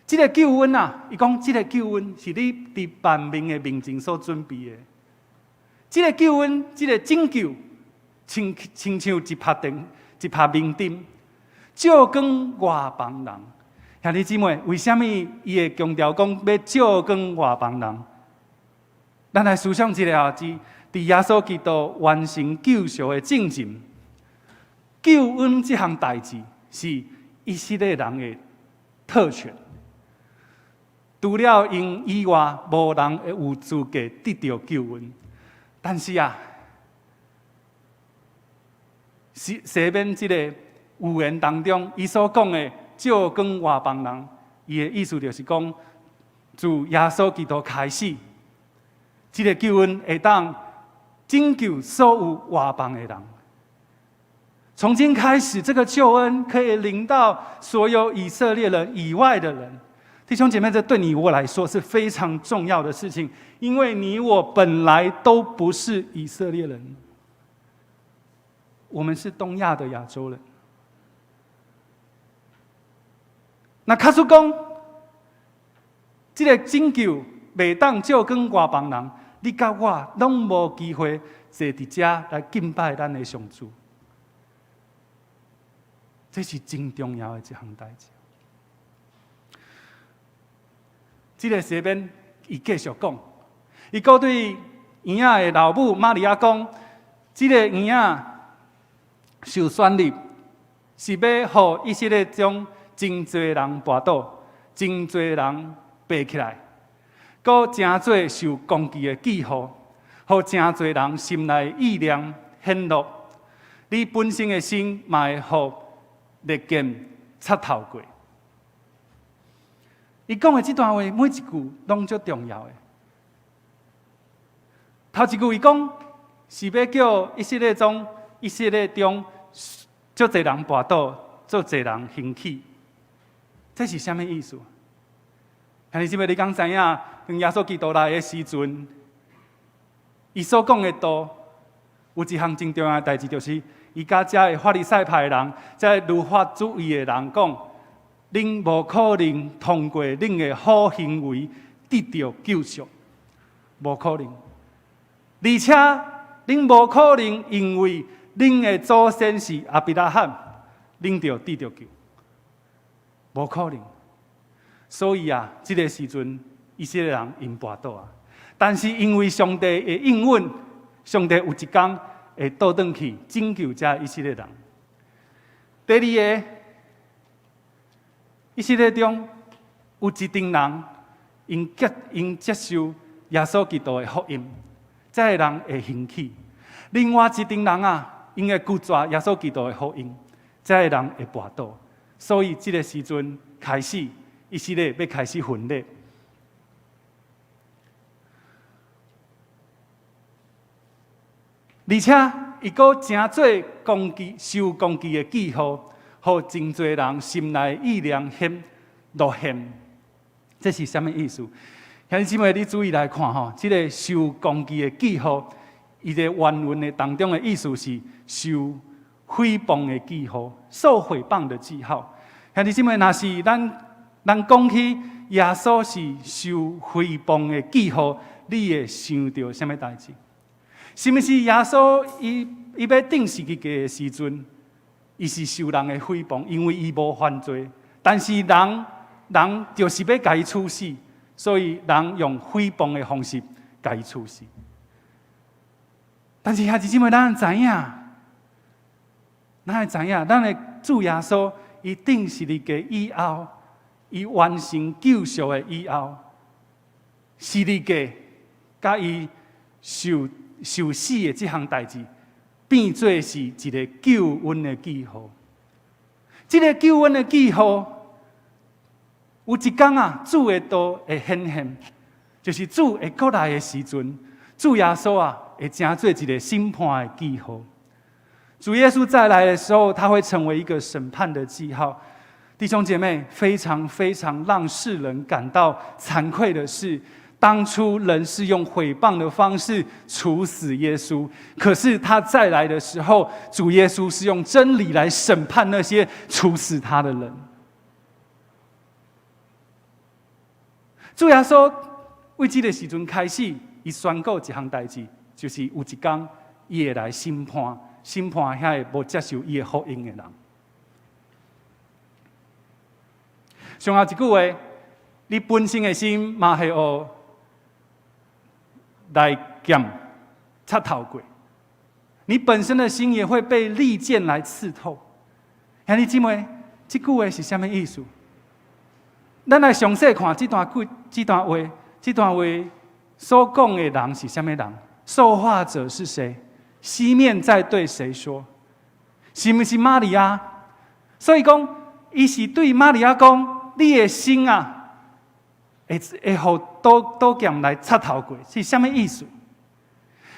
這个救恩啊，伊講這个救恩是你佇萬民的面前所準備的。這个救恩，這个拯救，親像一拍電、一拍明燈，照光外邦人。兄弟姊妹，為啥物伊會強調講欲照光外邦人？咱來思想一下，佇耶穌基督完成救贖的進前，救恩這項代誌是以色列人的特權。除了𪜶以外，無人會有資格得著救恩。但是啊，西緬這个預言當中，伊所講的照光外邦人，伊的意思就是講，自耶穌基督開始，這个救恩會當拯救所有外邦的人。從今開始，這個救恩可以臨到所有以色列人以外的人。弟兄姐妹，這對你我來說是非常重要的事情，因為你我本來都不是以色列人，我們是東亞的亞洲人。那假使講，這个拯救袂當照光外邦人，你佮我攏無機會坐佇遮來敬拜咱的上主，這是真重要的一項代誌。這个西緬，伊繼續講，伊閣對嬰仔的老母瑪利亞講：這个嬰仔受選立，是欲予以色列中真濟人跋倒，真濟人爬起來，閣成做受攻擊的記號，予真濟人心內意念顯露。你本身的身嘛會予利劍插透過。伊講的這段話，每一句攏足重要的。頭一句伊講是欲叫以色列中足濟人跋倒，足濟人興起，這是啥物意思？兄弟姊妹，你敢知影？當耶穌基督來的時陣，伊所講的道，有一項真重要的代誌，就是伊佮遮个法利賽派的人，遮個律法主義的人講，恁無可能通過恁的好行為得著救贖，無可能。而且恁無可能因為恁的祖先是亞伯拉罕，恁就得著救，無可能。所以啊，這个時陣以色列人𪜶跋倒啊。但是因為上帝的應允，上帝有一天會倒轉去拯救遮以色列人。第二個，以色列中有一陣人，𪜶接受耶穌基督的福音，這个人會興起；另外一陣人啊，𪜶會拒絕耶穌基督的福音，這个人會跋倒。所以這个時陣開始，以色列欲開始分裂。而且，伊閣成做攻擊、受攻擊的記號，予真濟人心內意念現落陷。這是啥物意思？兄弟姊妹，你注意來看吼，這个受攻擊的記號，伊個原文的當中的意思是受誹謗的記號，受誹謗的記號。兄弟姊妹，若是咱講起耶穌是受誹謗的記號，你會想著啥物代誌？是毋是耶穌伊欲釘十字架的時陣，伊是受人的誹謗，因為伊無犯罪，但是人就是欲共伊處死，所以人用誹謗的方式共伊處死。但是兄弟姊妹，咱知影，咱會知影，咱的主耶穌，伊釘十字架以後，伊完成救贖的以後，十字架佮伊受死的這項代誌，變做是一个救恩的記號。這个救恩的記號，有一天啊，主的道會顯現，就是主會閣來的時陣，主耶穌啊，會成做一个審判的記號。主耶穌再來的時候，他會成為一個審判的記號。弟兄姐妹，非常非常讓世人感到慚愧的是，當初人是用誹謗的方式處死耶穌，可是他再來的時候，主耶穌是用真理來審判那些處死他的人。主耶穌為這个時陣開始，伊宣告一項代誌，就是有一天伊會來審判，審判遐个無接受伊的福音的人。上後一句話，你本身的心嘛會予利劍插透過，你本身的心也會被利劍來刺透。兄弟姊妹，這句話是啥物意思？咱來詳細看這段話，這段話所講的人是啥物人？受話者是誰？西面在對誰說？是毋是瑪利亞？所以講，伊是對瑪利亞講：你的心啊！會予刀劍來插透過，是啥物意思？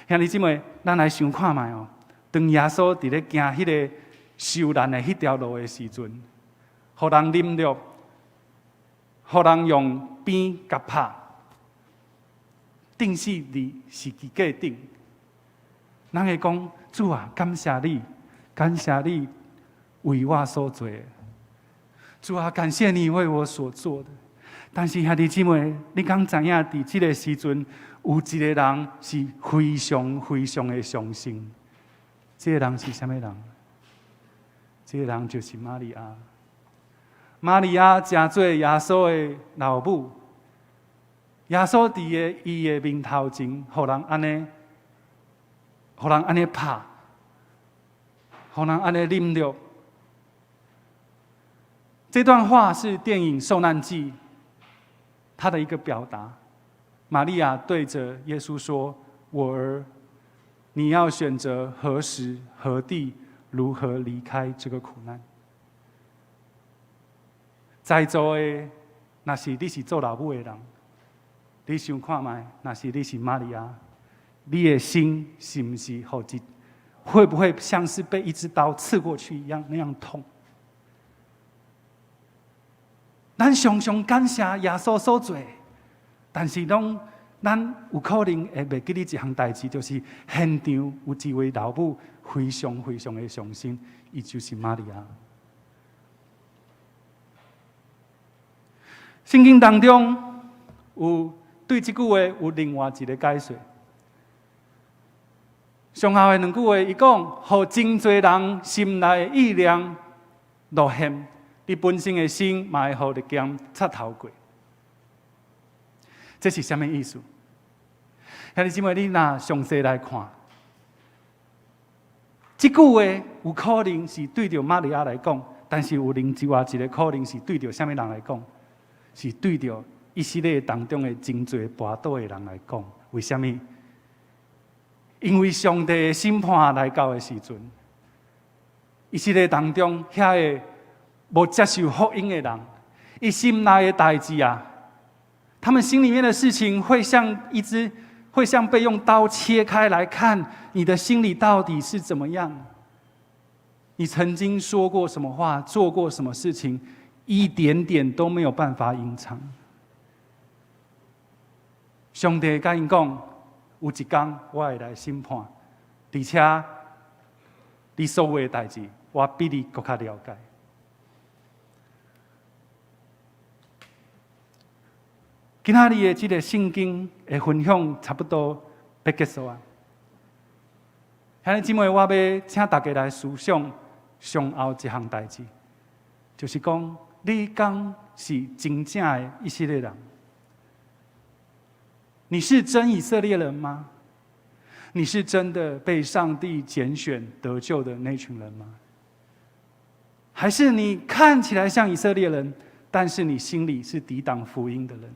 兄弟姊妹，咱來想看覓哦。當耶穌佇咧行彼个受難的彼條路的時陣，予人凌辱，予人用鞭共拍，釘死佇十字架頂。人會講：主啊，感謝你，感謝你為我所做的。主啊，感謝你為我所做的。但是兄弟姊妹，你敢知影？佇這个時陣，有一个人是非常非常的傷心。這个人是啥物人？這个人就是瑪利亞。瑪利亞成做耶穌的老母。耶穌佇个伊的面頭前，予人按呢，予人按呢拍，予人按呢凌辱。這段話是電影《受難記》他的一個表達。瑪利亞對着耶穌說：“我兒，你要選擇何時何地如何離開這個苦難。”在座的，若是你是做老母的人，你想看覓？若是你是瑪利亞，你的心是毋是予一，會不會像是被一支刀刺過去一樣那樣痛？咱常常感謝耶穌所做，但是攏咱有可能會袂記得一項代誌，就是現場有一位老母非常非常的傷心，伊就是瑪利亞。聖經當中有對這句話有另外一個解說。上後的兩句話，伊講，予真濟人心內的意念露現，你本身的心嘛會予利劍插透過。這是啥物意思？兄弟姊妹，你若詳細來看，這句話有可能是對著瑪利亞來講，但是有另外一個可能是對著啥物人來講？是對著以色列當中的真濟跋倒的人來講。為啥物？因為上帝的審判來到的時陣，以色列當中遐個無接受福音的人，伊心內的代誌啊，他們心裡面的事情會像一隻，會像被用刀切開來看，你的心裡到底是怎麼樣？你曾經說過什麼話，做過什麼事情，一點點都沒有辦法隱藏。上帝共𪜶講，有一天我會來審判，而且你所有的代誌，我比你閣較了解。今仔日的這個聖經的分享差不多欲結束啊。兄弟姊妹，我欲請大家來思想上後一項代誌，就是講你敢是真正的以色列人？你是真以色列人嗎？你是真的被上帝揀選得救的那群人嗎？還是你看起來像以色列人，但是你心裡是抵擋福音的人？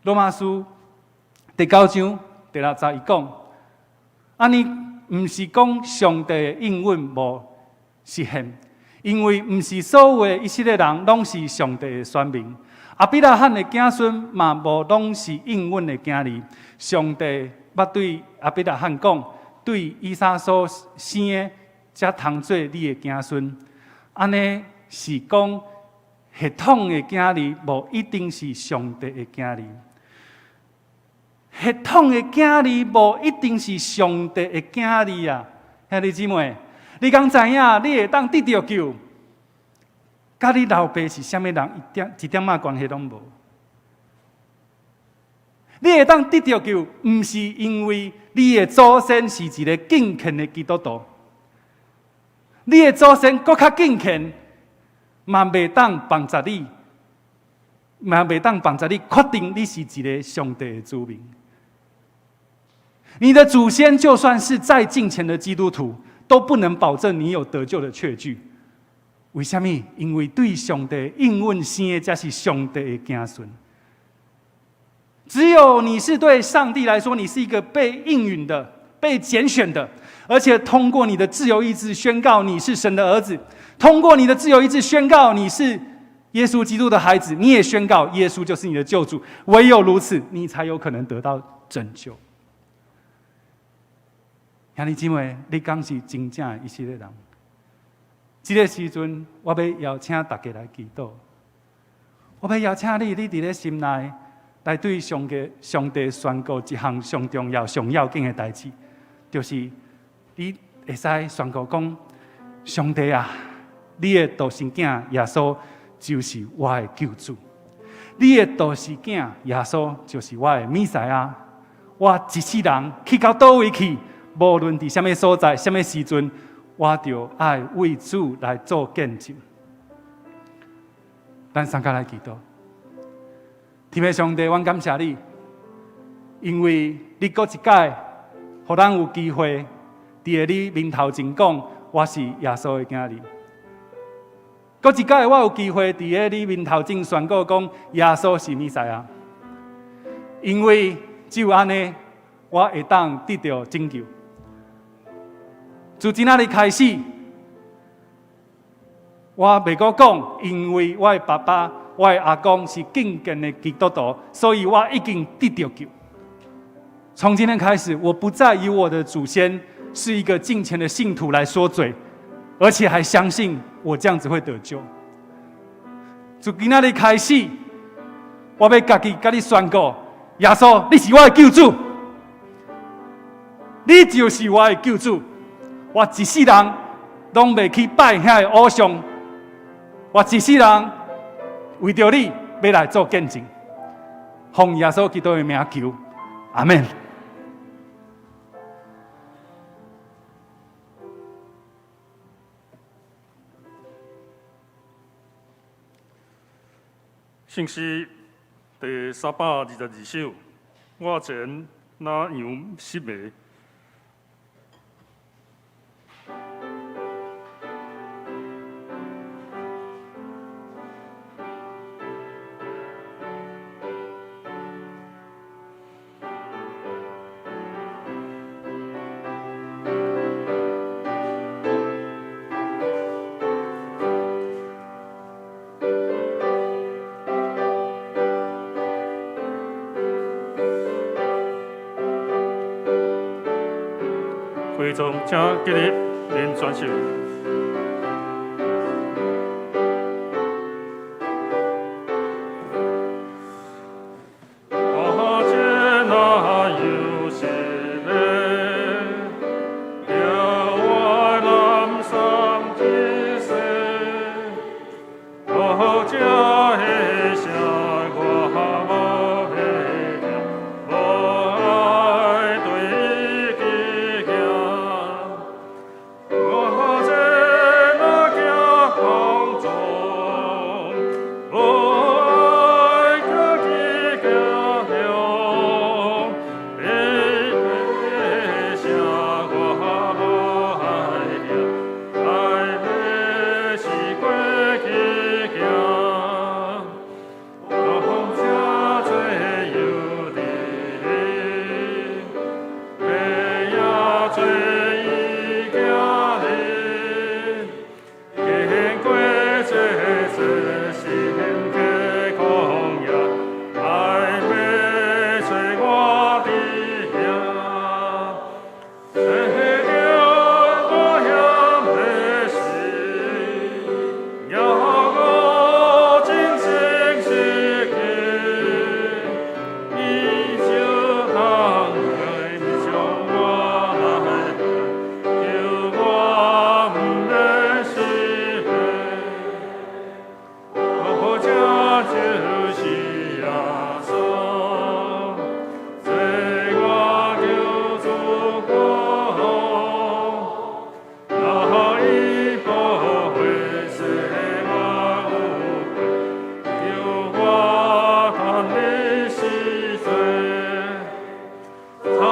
羅馬書第九章第六節伊講：按呢毋是講上帝的應允無實現，因為毋是所有的以色列人攏是上帝的選民。亞伯拉罕的子孫嘛無攏是應允的囝兒。上帝捌對亞伯拉罕講：對以撒所生的，才通做你的子孫。按呢是講血統的囝兒，無一定是上帝的囝兒。血統的囝兒，無一定是上帝的囝兒啊！兄弟姊妹，你敢知影？你會當得著救，佮你老爸是啥物人一點一點仔關係攏無。你會當得著救，毋是因為你的祖先是一個敬虔的基督徒，你的祖先閣較敬虔，嘛袂當幫助你，嘛袂當幫助你確定你是一個上帝的子民。你的祖先就算是再敬虔的基督徒，都不能保證你有得救的確據。為啥物？因為對上帝應允生的，才是上帝的子孫。只有你是對上帝來說，你是一個被應允的、被揀選的，而且通過你的自由意志宣告你是神的兒子，通過你的自由意志宣告你是耶穌基督的孩子，你也宣告耶穌就是你的救主。唯有如此，你才有可能得到拯救。兄弟姊妹，你敢是真正的以色列人？這個時陣，我欲邀請大家來祈禱。我欲邀請你，你佇咧心內來對上帝、上帝宣告一項上重要、上要緊的代誌，就是你會使宣告講：上帝啊，你的獨生囝耶穌就是我的救主，你的獨生囝耶穌就是我的彌賽亞。我一世人去到佗位去，無論佇啥物所在、啥物時陣，我就愛為主來做見證。咱三個來祈禱。天父上帝，阮感謝你，因為你閣一擺，予咱有機會佇你面頭前講，我是耶穌的囝兒。閣一擺，我有機會佇你面頭前宣告講，耶穌是彌賽亞。因為只有按呢，我會當得著拯救。自今仔日開始，我袂閣講，因為我的爸爸、我的阿公是敬虔的基督徒，所以我已經得著救。從今天開始，我不再以我的祖先是一個敬虔的信徒來說嘴，而且還相信我這樣子會得救。自今仔日開始，我欲家己共你宣告，耶穌，你是我的救主，你就是我的救主。我一世人攏袂去拜遐个偶像，我一世人為著你欲來做見證，奉耶穌基督的名求，阿們。聖詩第322首，我前若羊失迷。會眾請起立，領轉手。我前若羊失迷，搖我南山之西，無這的聲我無袂聽，無愛對伊行。我前若行風中，無愛家己行向，的聲我無愛聽，愛欲是過去行。講這濟有理，欲也做伊行哩，經過這濟心的曠野，愛欲找我佇遐。得著我險的時，搖我真情實意，伊就通來將我來救我毋免失迷。哦，這就是耶穌，做我救主公，若伊不會洗我污穢，救我脫離死罪。帶我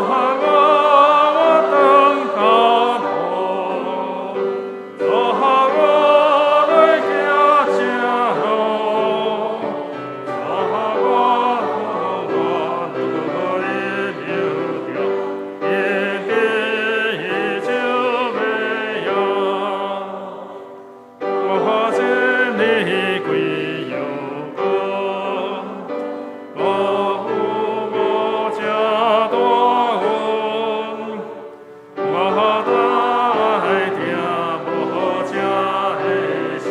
登高坡，帶我來行正路，帶我我對庙中，因地就袂用。我前你歸有功，我有無這大恩，我愛聽無這的聲，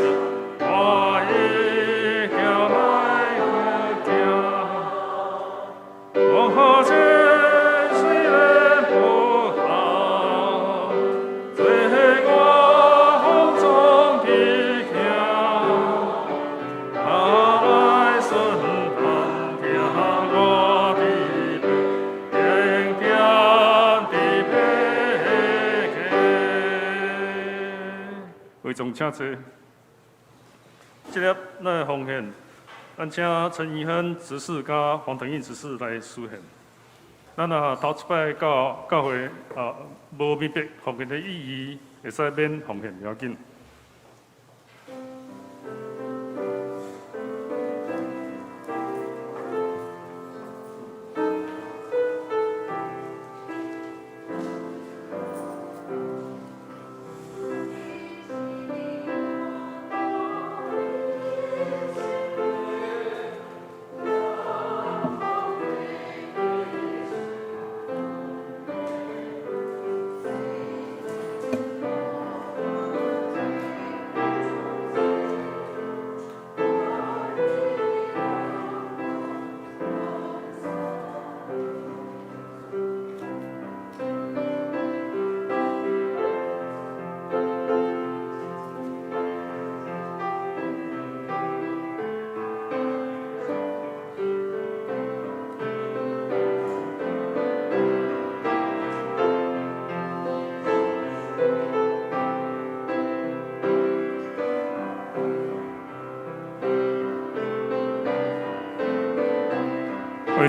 我一定來去行。我前雖然不好，做我風中的行，來順當聽我的命，天天的陪會眾請坐。這粒咱的奉獻，咱請陳怡亨執事佮黃騰印執事來司獻。咱啊頭一擺到教會啊，無明白奉獻的意義，會使免奉獻，無要緊。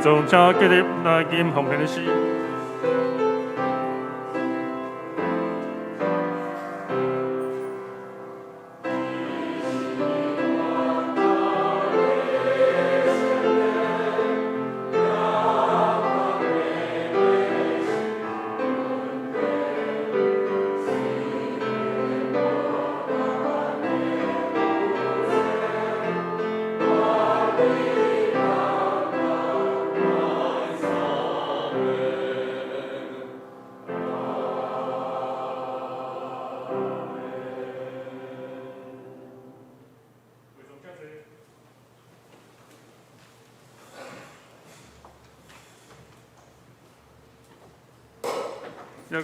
眾請起立來吟奉獻的詩。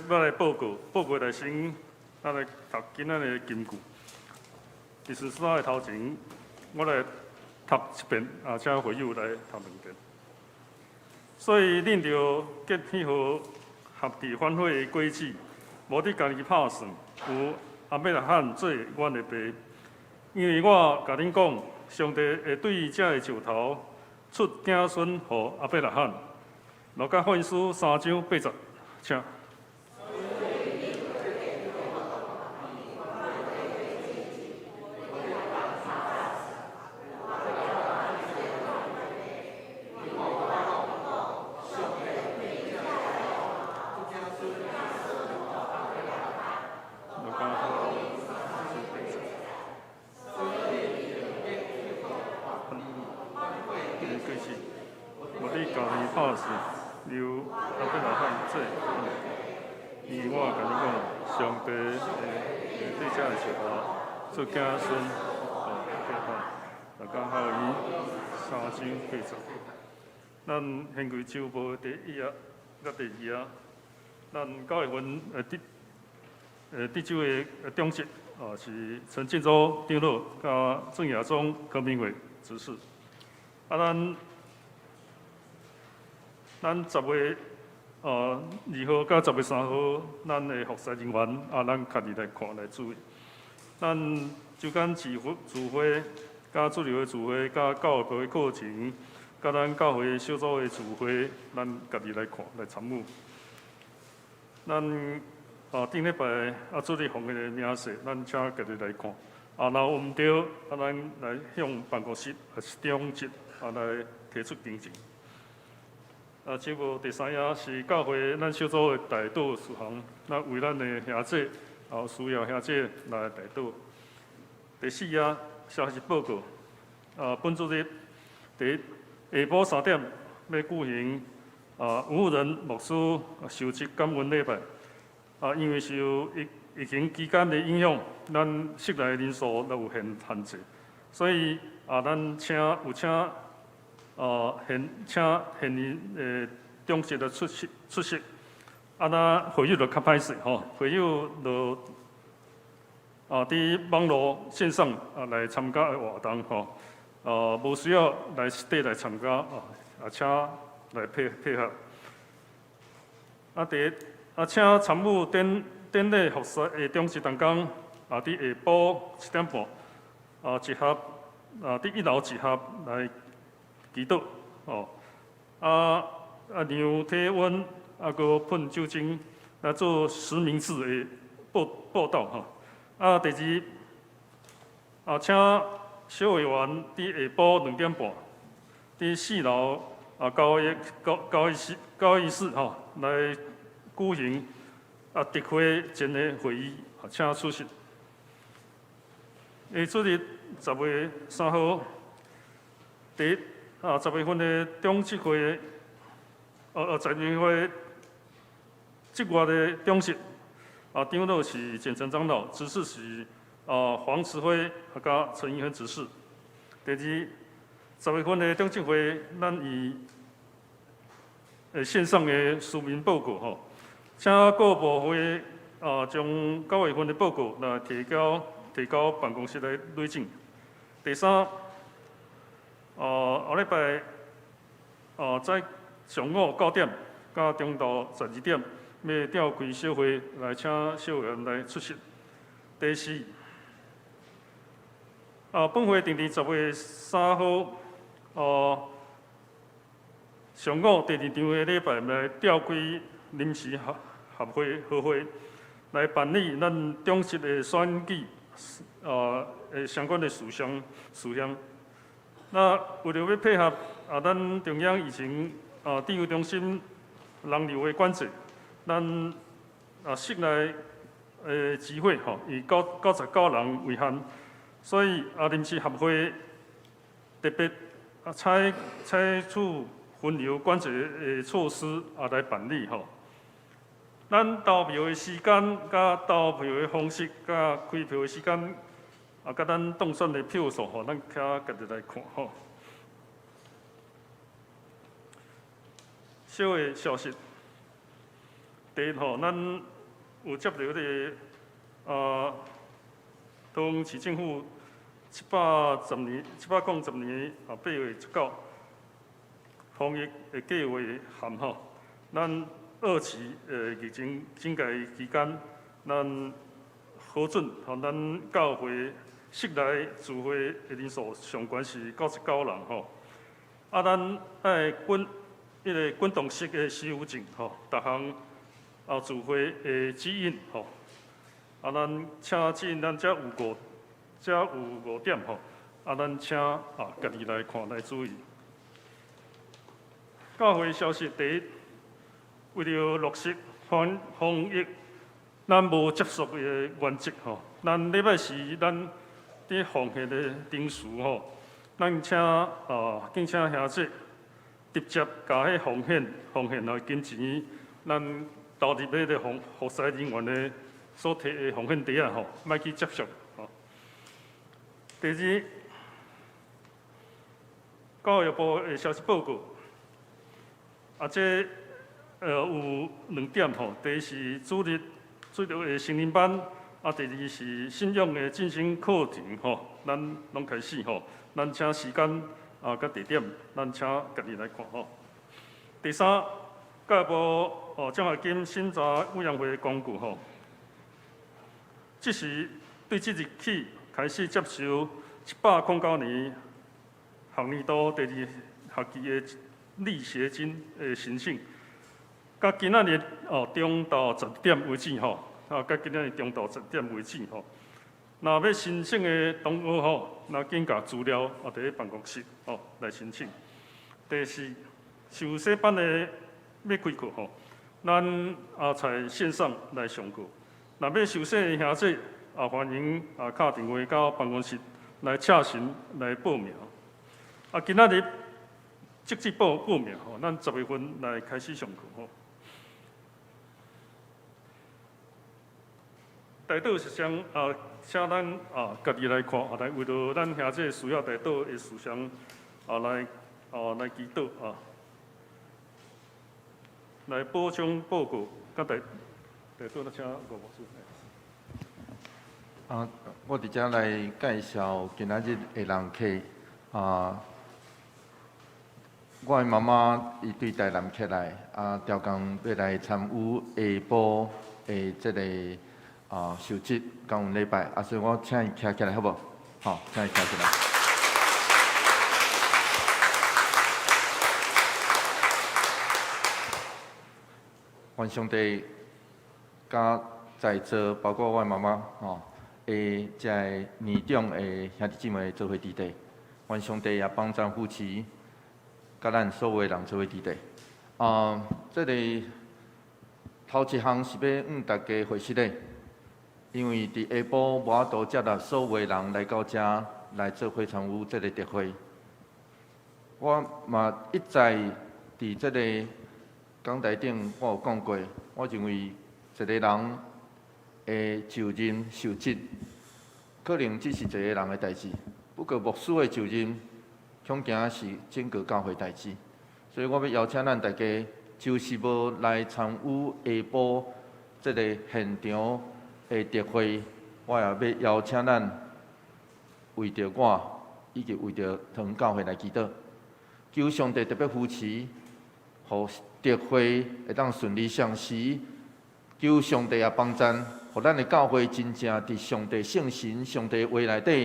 我來報告，報告來先，咱來讀今仔日的金句。佇書冊的頭前，我來讀一遍，啊，請會友來讀兩遍。所以恁著結彼號合佇反悔的果子，無得家己拍算，有亞伯拉罕做阮的爸。因為我共恁講，上帝會對這个石頭出子孫予亞伯拉罕。路加福音書三章八節，請。做子孫，哦，大家好，三章八節。咱掀開週報第一頁佮第二頁，咱九月份這週的長執啊是陳建州長老佮鄭亞中柯明偉執事。啊，咱10月2號佮10月3號，咱的服侍人員啊，咱家己來看來注意。咱週間聚會、佮主日的聚會、佮教會的課程、佮咱教會小組的聚會，咱家己來看來參與。咱頂禮拜主日奉獻的明細，咱請家己來看。啊，若有毋對，啊，咱來向辦公室長執來提出更正。啊，這部第三頁是教會咱小組的代禱事項，咱為咱的兄弟。需要兄弟來代禱。第四頁消息報告。本主日佇下晡3點欲舉行吳仁牧師受職感恩禮拜。啊，因為受疫情期間的影響，咱室內人數都有限制，所以啊，咱請有請現請現任的長執來出席。啊，那會友就較歹勢吼，會友就佇網路線上來參加的活動吼，無需要來實體來參加啊，請來配合。啊，第一啊，請參與典禮服侍的長執同工佇下晡7點半集合佇一樓集合來祈禱哦，量體溫。啊，閣噴酒精來做實名制的報到吼。啊，第二，請小委員佇下晡2點半，佇四樓交易室吼來舉行特會前的會議，請出席。下主日10月3號，第一10月份的長執會，10月份。這月的長執長老是簡成長老，執事是黃慈輝佮陳怡亨執事。第二，10月份的長執會，咱以線上的書面報告吼，請各部會將9月份的報告來提交辦公室來累進。第三，後禮拜在上午9點到中晝12點。欲召開小會來請小員來出席。第四，本會定佇10月3號，上午第二場的禮拜來召開臨時合合會合會，來辦理咱長執的選舉的相關的事項事項。那為著欲配合咱中央疫情指揮中心人流的管制，咱室內的集會吼，以99人為限，所以臨時合會特別採取分流管制的措施來辦理吼。咱投票的時間、佮投票的方式、佮開票的時間，佮咱當選的票數吼，咱較家己來看吼。小的消息，第一吼，咱有接到彼个桃園市政府710年、710年8月19防疫的計劃函吼，咱二期疫情警戒期間，咱核准予咱教會室內聚會的人數上懸是99人吼。咱愛滾彼个滾動式的身分證吼，逐項聚會的指引吼。咱請指引咱遮有五，遮有五點吼。咱請家己來看來注意。教會消息第一，為著落實防防疫，咱無接觸的原則吼。咱禮拜四咱佇奉獻的程序吼，咱請敬請兄弟直接共彼奉獻奉獻的金錢，咱投入彼个服服侍人員的所提的奉獻袋仔吼，莫去接觸吼。第二，教育部的消息報告，這有兩點吼，第一是主日主日的成人班，第二是信仰的進行課程吼，咱攏開始吼，咱請時間佮地點，咱請家己來看吼。第三，教育部獎學金審查委員會公告吼，這是對即日起開始接受109年學年度第二學期的勵學金的申請，佮今仔日中晝10點為止吼，佮今仔日中晝10點為止吼。若欲申請的同學吼，若緊共資料佇咧辦公室吼來申請。第四，受洗班的欲開課吼，咱採線上來上課。若欲受洗的兄弟歡迎敲電話到辦公室來洽詢來報名。今仔日截止報報名吼，咱10月份來開始上課吼。代禱事項請咱家己來看，來為著咱兄弟需要代禱的事項來祈禱來補充報告，佮代代禱，咱請吳牧師。我佇遮來介紹今仔日的人客。我的媽媽伊對台南起來，調工欲來參與下晡的這个受洗感恩禮拜，所以我請伊徛起來好無？好，請伊徛起來。願上帝佮在座，包括我的媽媽吼，的遮个年長的兄弟姊妹做伙佇底，願上帝也幫贊扶持，佮咱所有的人做伙佇底。這个頭一項是欲向大家回失禮，因為佇下晡無法度接納所有的人來到遮來做伙參與這個特會。我嘛一再佇這個講台頂，我有講過，我認為一個人的就任受職，可能只是一個人的代誌，不過牧師的就任，恐驚是整個教會代誌。所以我欲邀請咱大家，就是無來參與下晡這個現場的特會，我也欲邀請咱為著我以及為著桃園教會來祈禱，求上帝特別扶持，予特會會當順利相時，求上帝也幫贊，予咱的教會真正佇上帝聖神、上帝話內底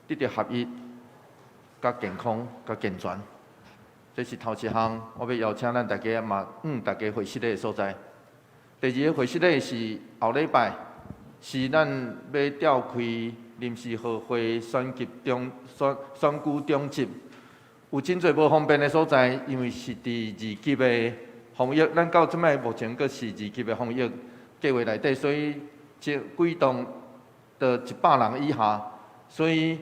得著合一、佮健康、佮健全。這是頭一項，我欲邀請咱大家嘛，大家會失禮的所在。第二个會失禮是後禮拜，是咱欲召開臨時合會選舉中選選舉中集，有真濟無方便的所在，因為是佇二級的防疫，咱到這擺目前閣是二級的防疫計劃內底，所以這幾棟著100人以下，所以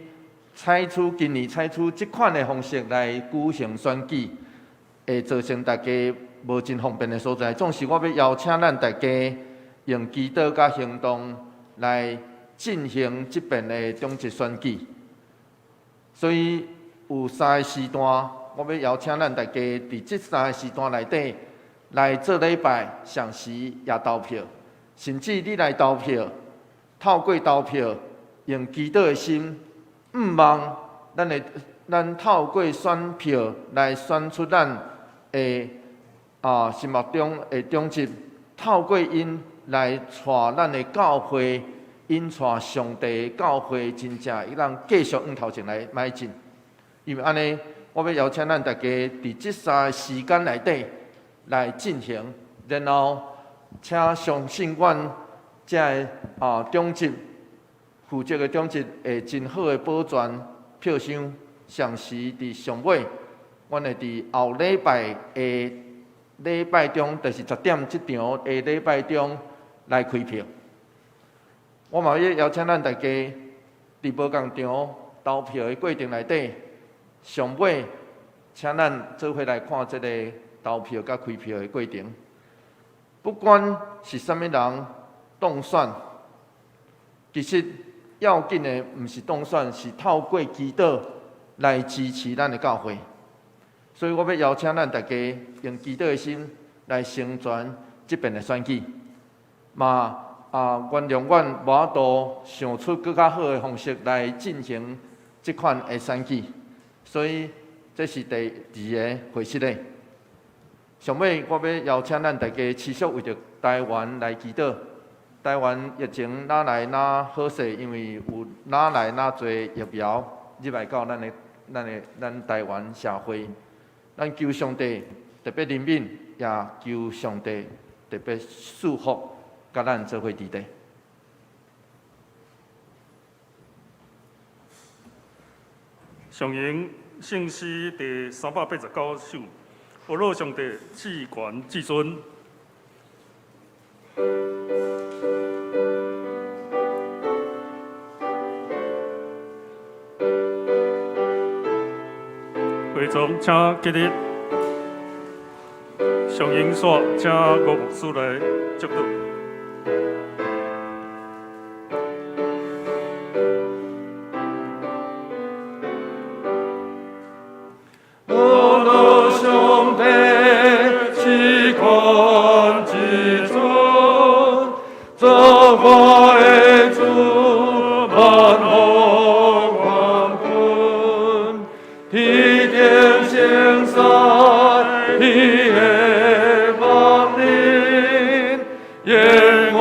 採取今年採取這款的方式來舉行選舉，會造成大家無真方便的所在。總是我欲邀請咱大家用祈禱佮行動來進行這遍的中集選舉。所以有三个時段，我欲邀請咱大家佇這三个時段內底來做禮拜，上時也投票，甚至你來投票，透過投票，用祈禱的心，向望咱的咱透過選票來選出咱的心目中的長執，透過𪜶來帶咱的教會，𪜶帶上帝的教會真正會當繼續向頭前來邁進。因為按呢，我欲邀請咱大家佇這三个時間內底來進行，然後請相信阮這个長執負責的長執會真好的保全票箱，上時佇上尾，阮會佇後禮拜的禮拜中，就是10點這場的禮拜中來開票。我嘛欲邀請咱大家佇無仝場投票的過程內底，上尾請咱做伙來看這個投票佮開票的過程。不管是啥物人當選，其實要緊的毋是當選，是透過祈禱來支持咱的教會。所以我欲邀請咱大家用祈禱的心來成全這遍的選舉，嘛原諒阮無法度想出閣較好的方式來進行這款的選舉。所以這是第二個會失禮。上尾我欲邀請咱大家持續為著台灣來祈禱。台灣疫情愈來愈好勢，因為有愈來愈濟疫苗入來到咱的台灣社會。咱求上帝特別憐憫，也求上帝特別賜福，佮咱做伙佇底。上榮聖詩第389首，呵咾上帝至懸至尊。會眾請起立，上榮煞，請吳牧師來祝禱。呵咾上帝至懸至尊，造化的主，萬福萬軍，天頂聖山，彼的光臨，永遠呵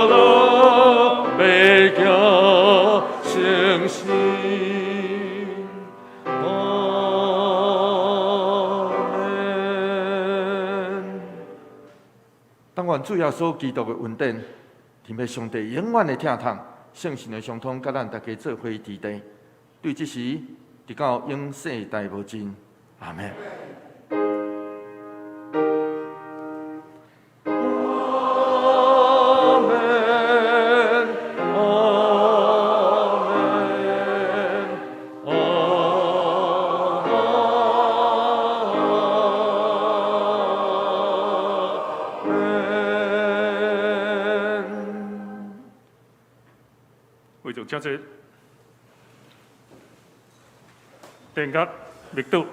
咾白行聖詩。阿們。但願主耶穌基督的恩典，天父上帝永遠的疼痛，聖神的相通，佮咱大家做伙佇底，對這時，直到永世代無盡。阿們。阿們，阿們，阿們。會眾請坐。殿閣默禱。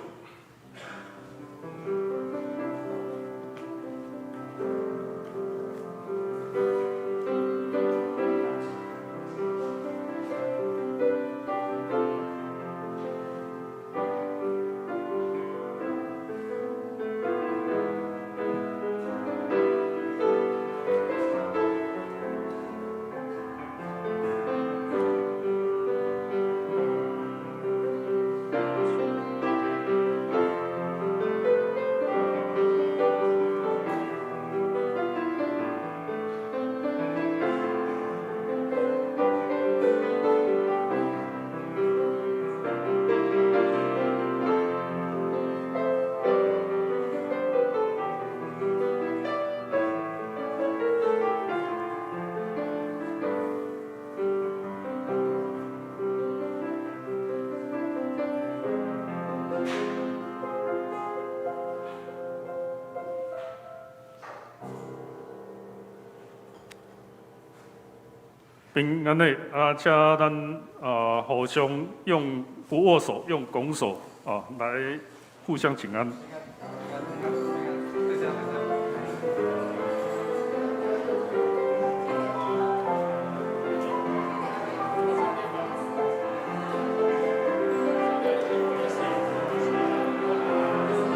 平安的啊，請咱啊互相用不握手，用拱手啊來互相請安。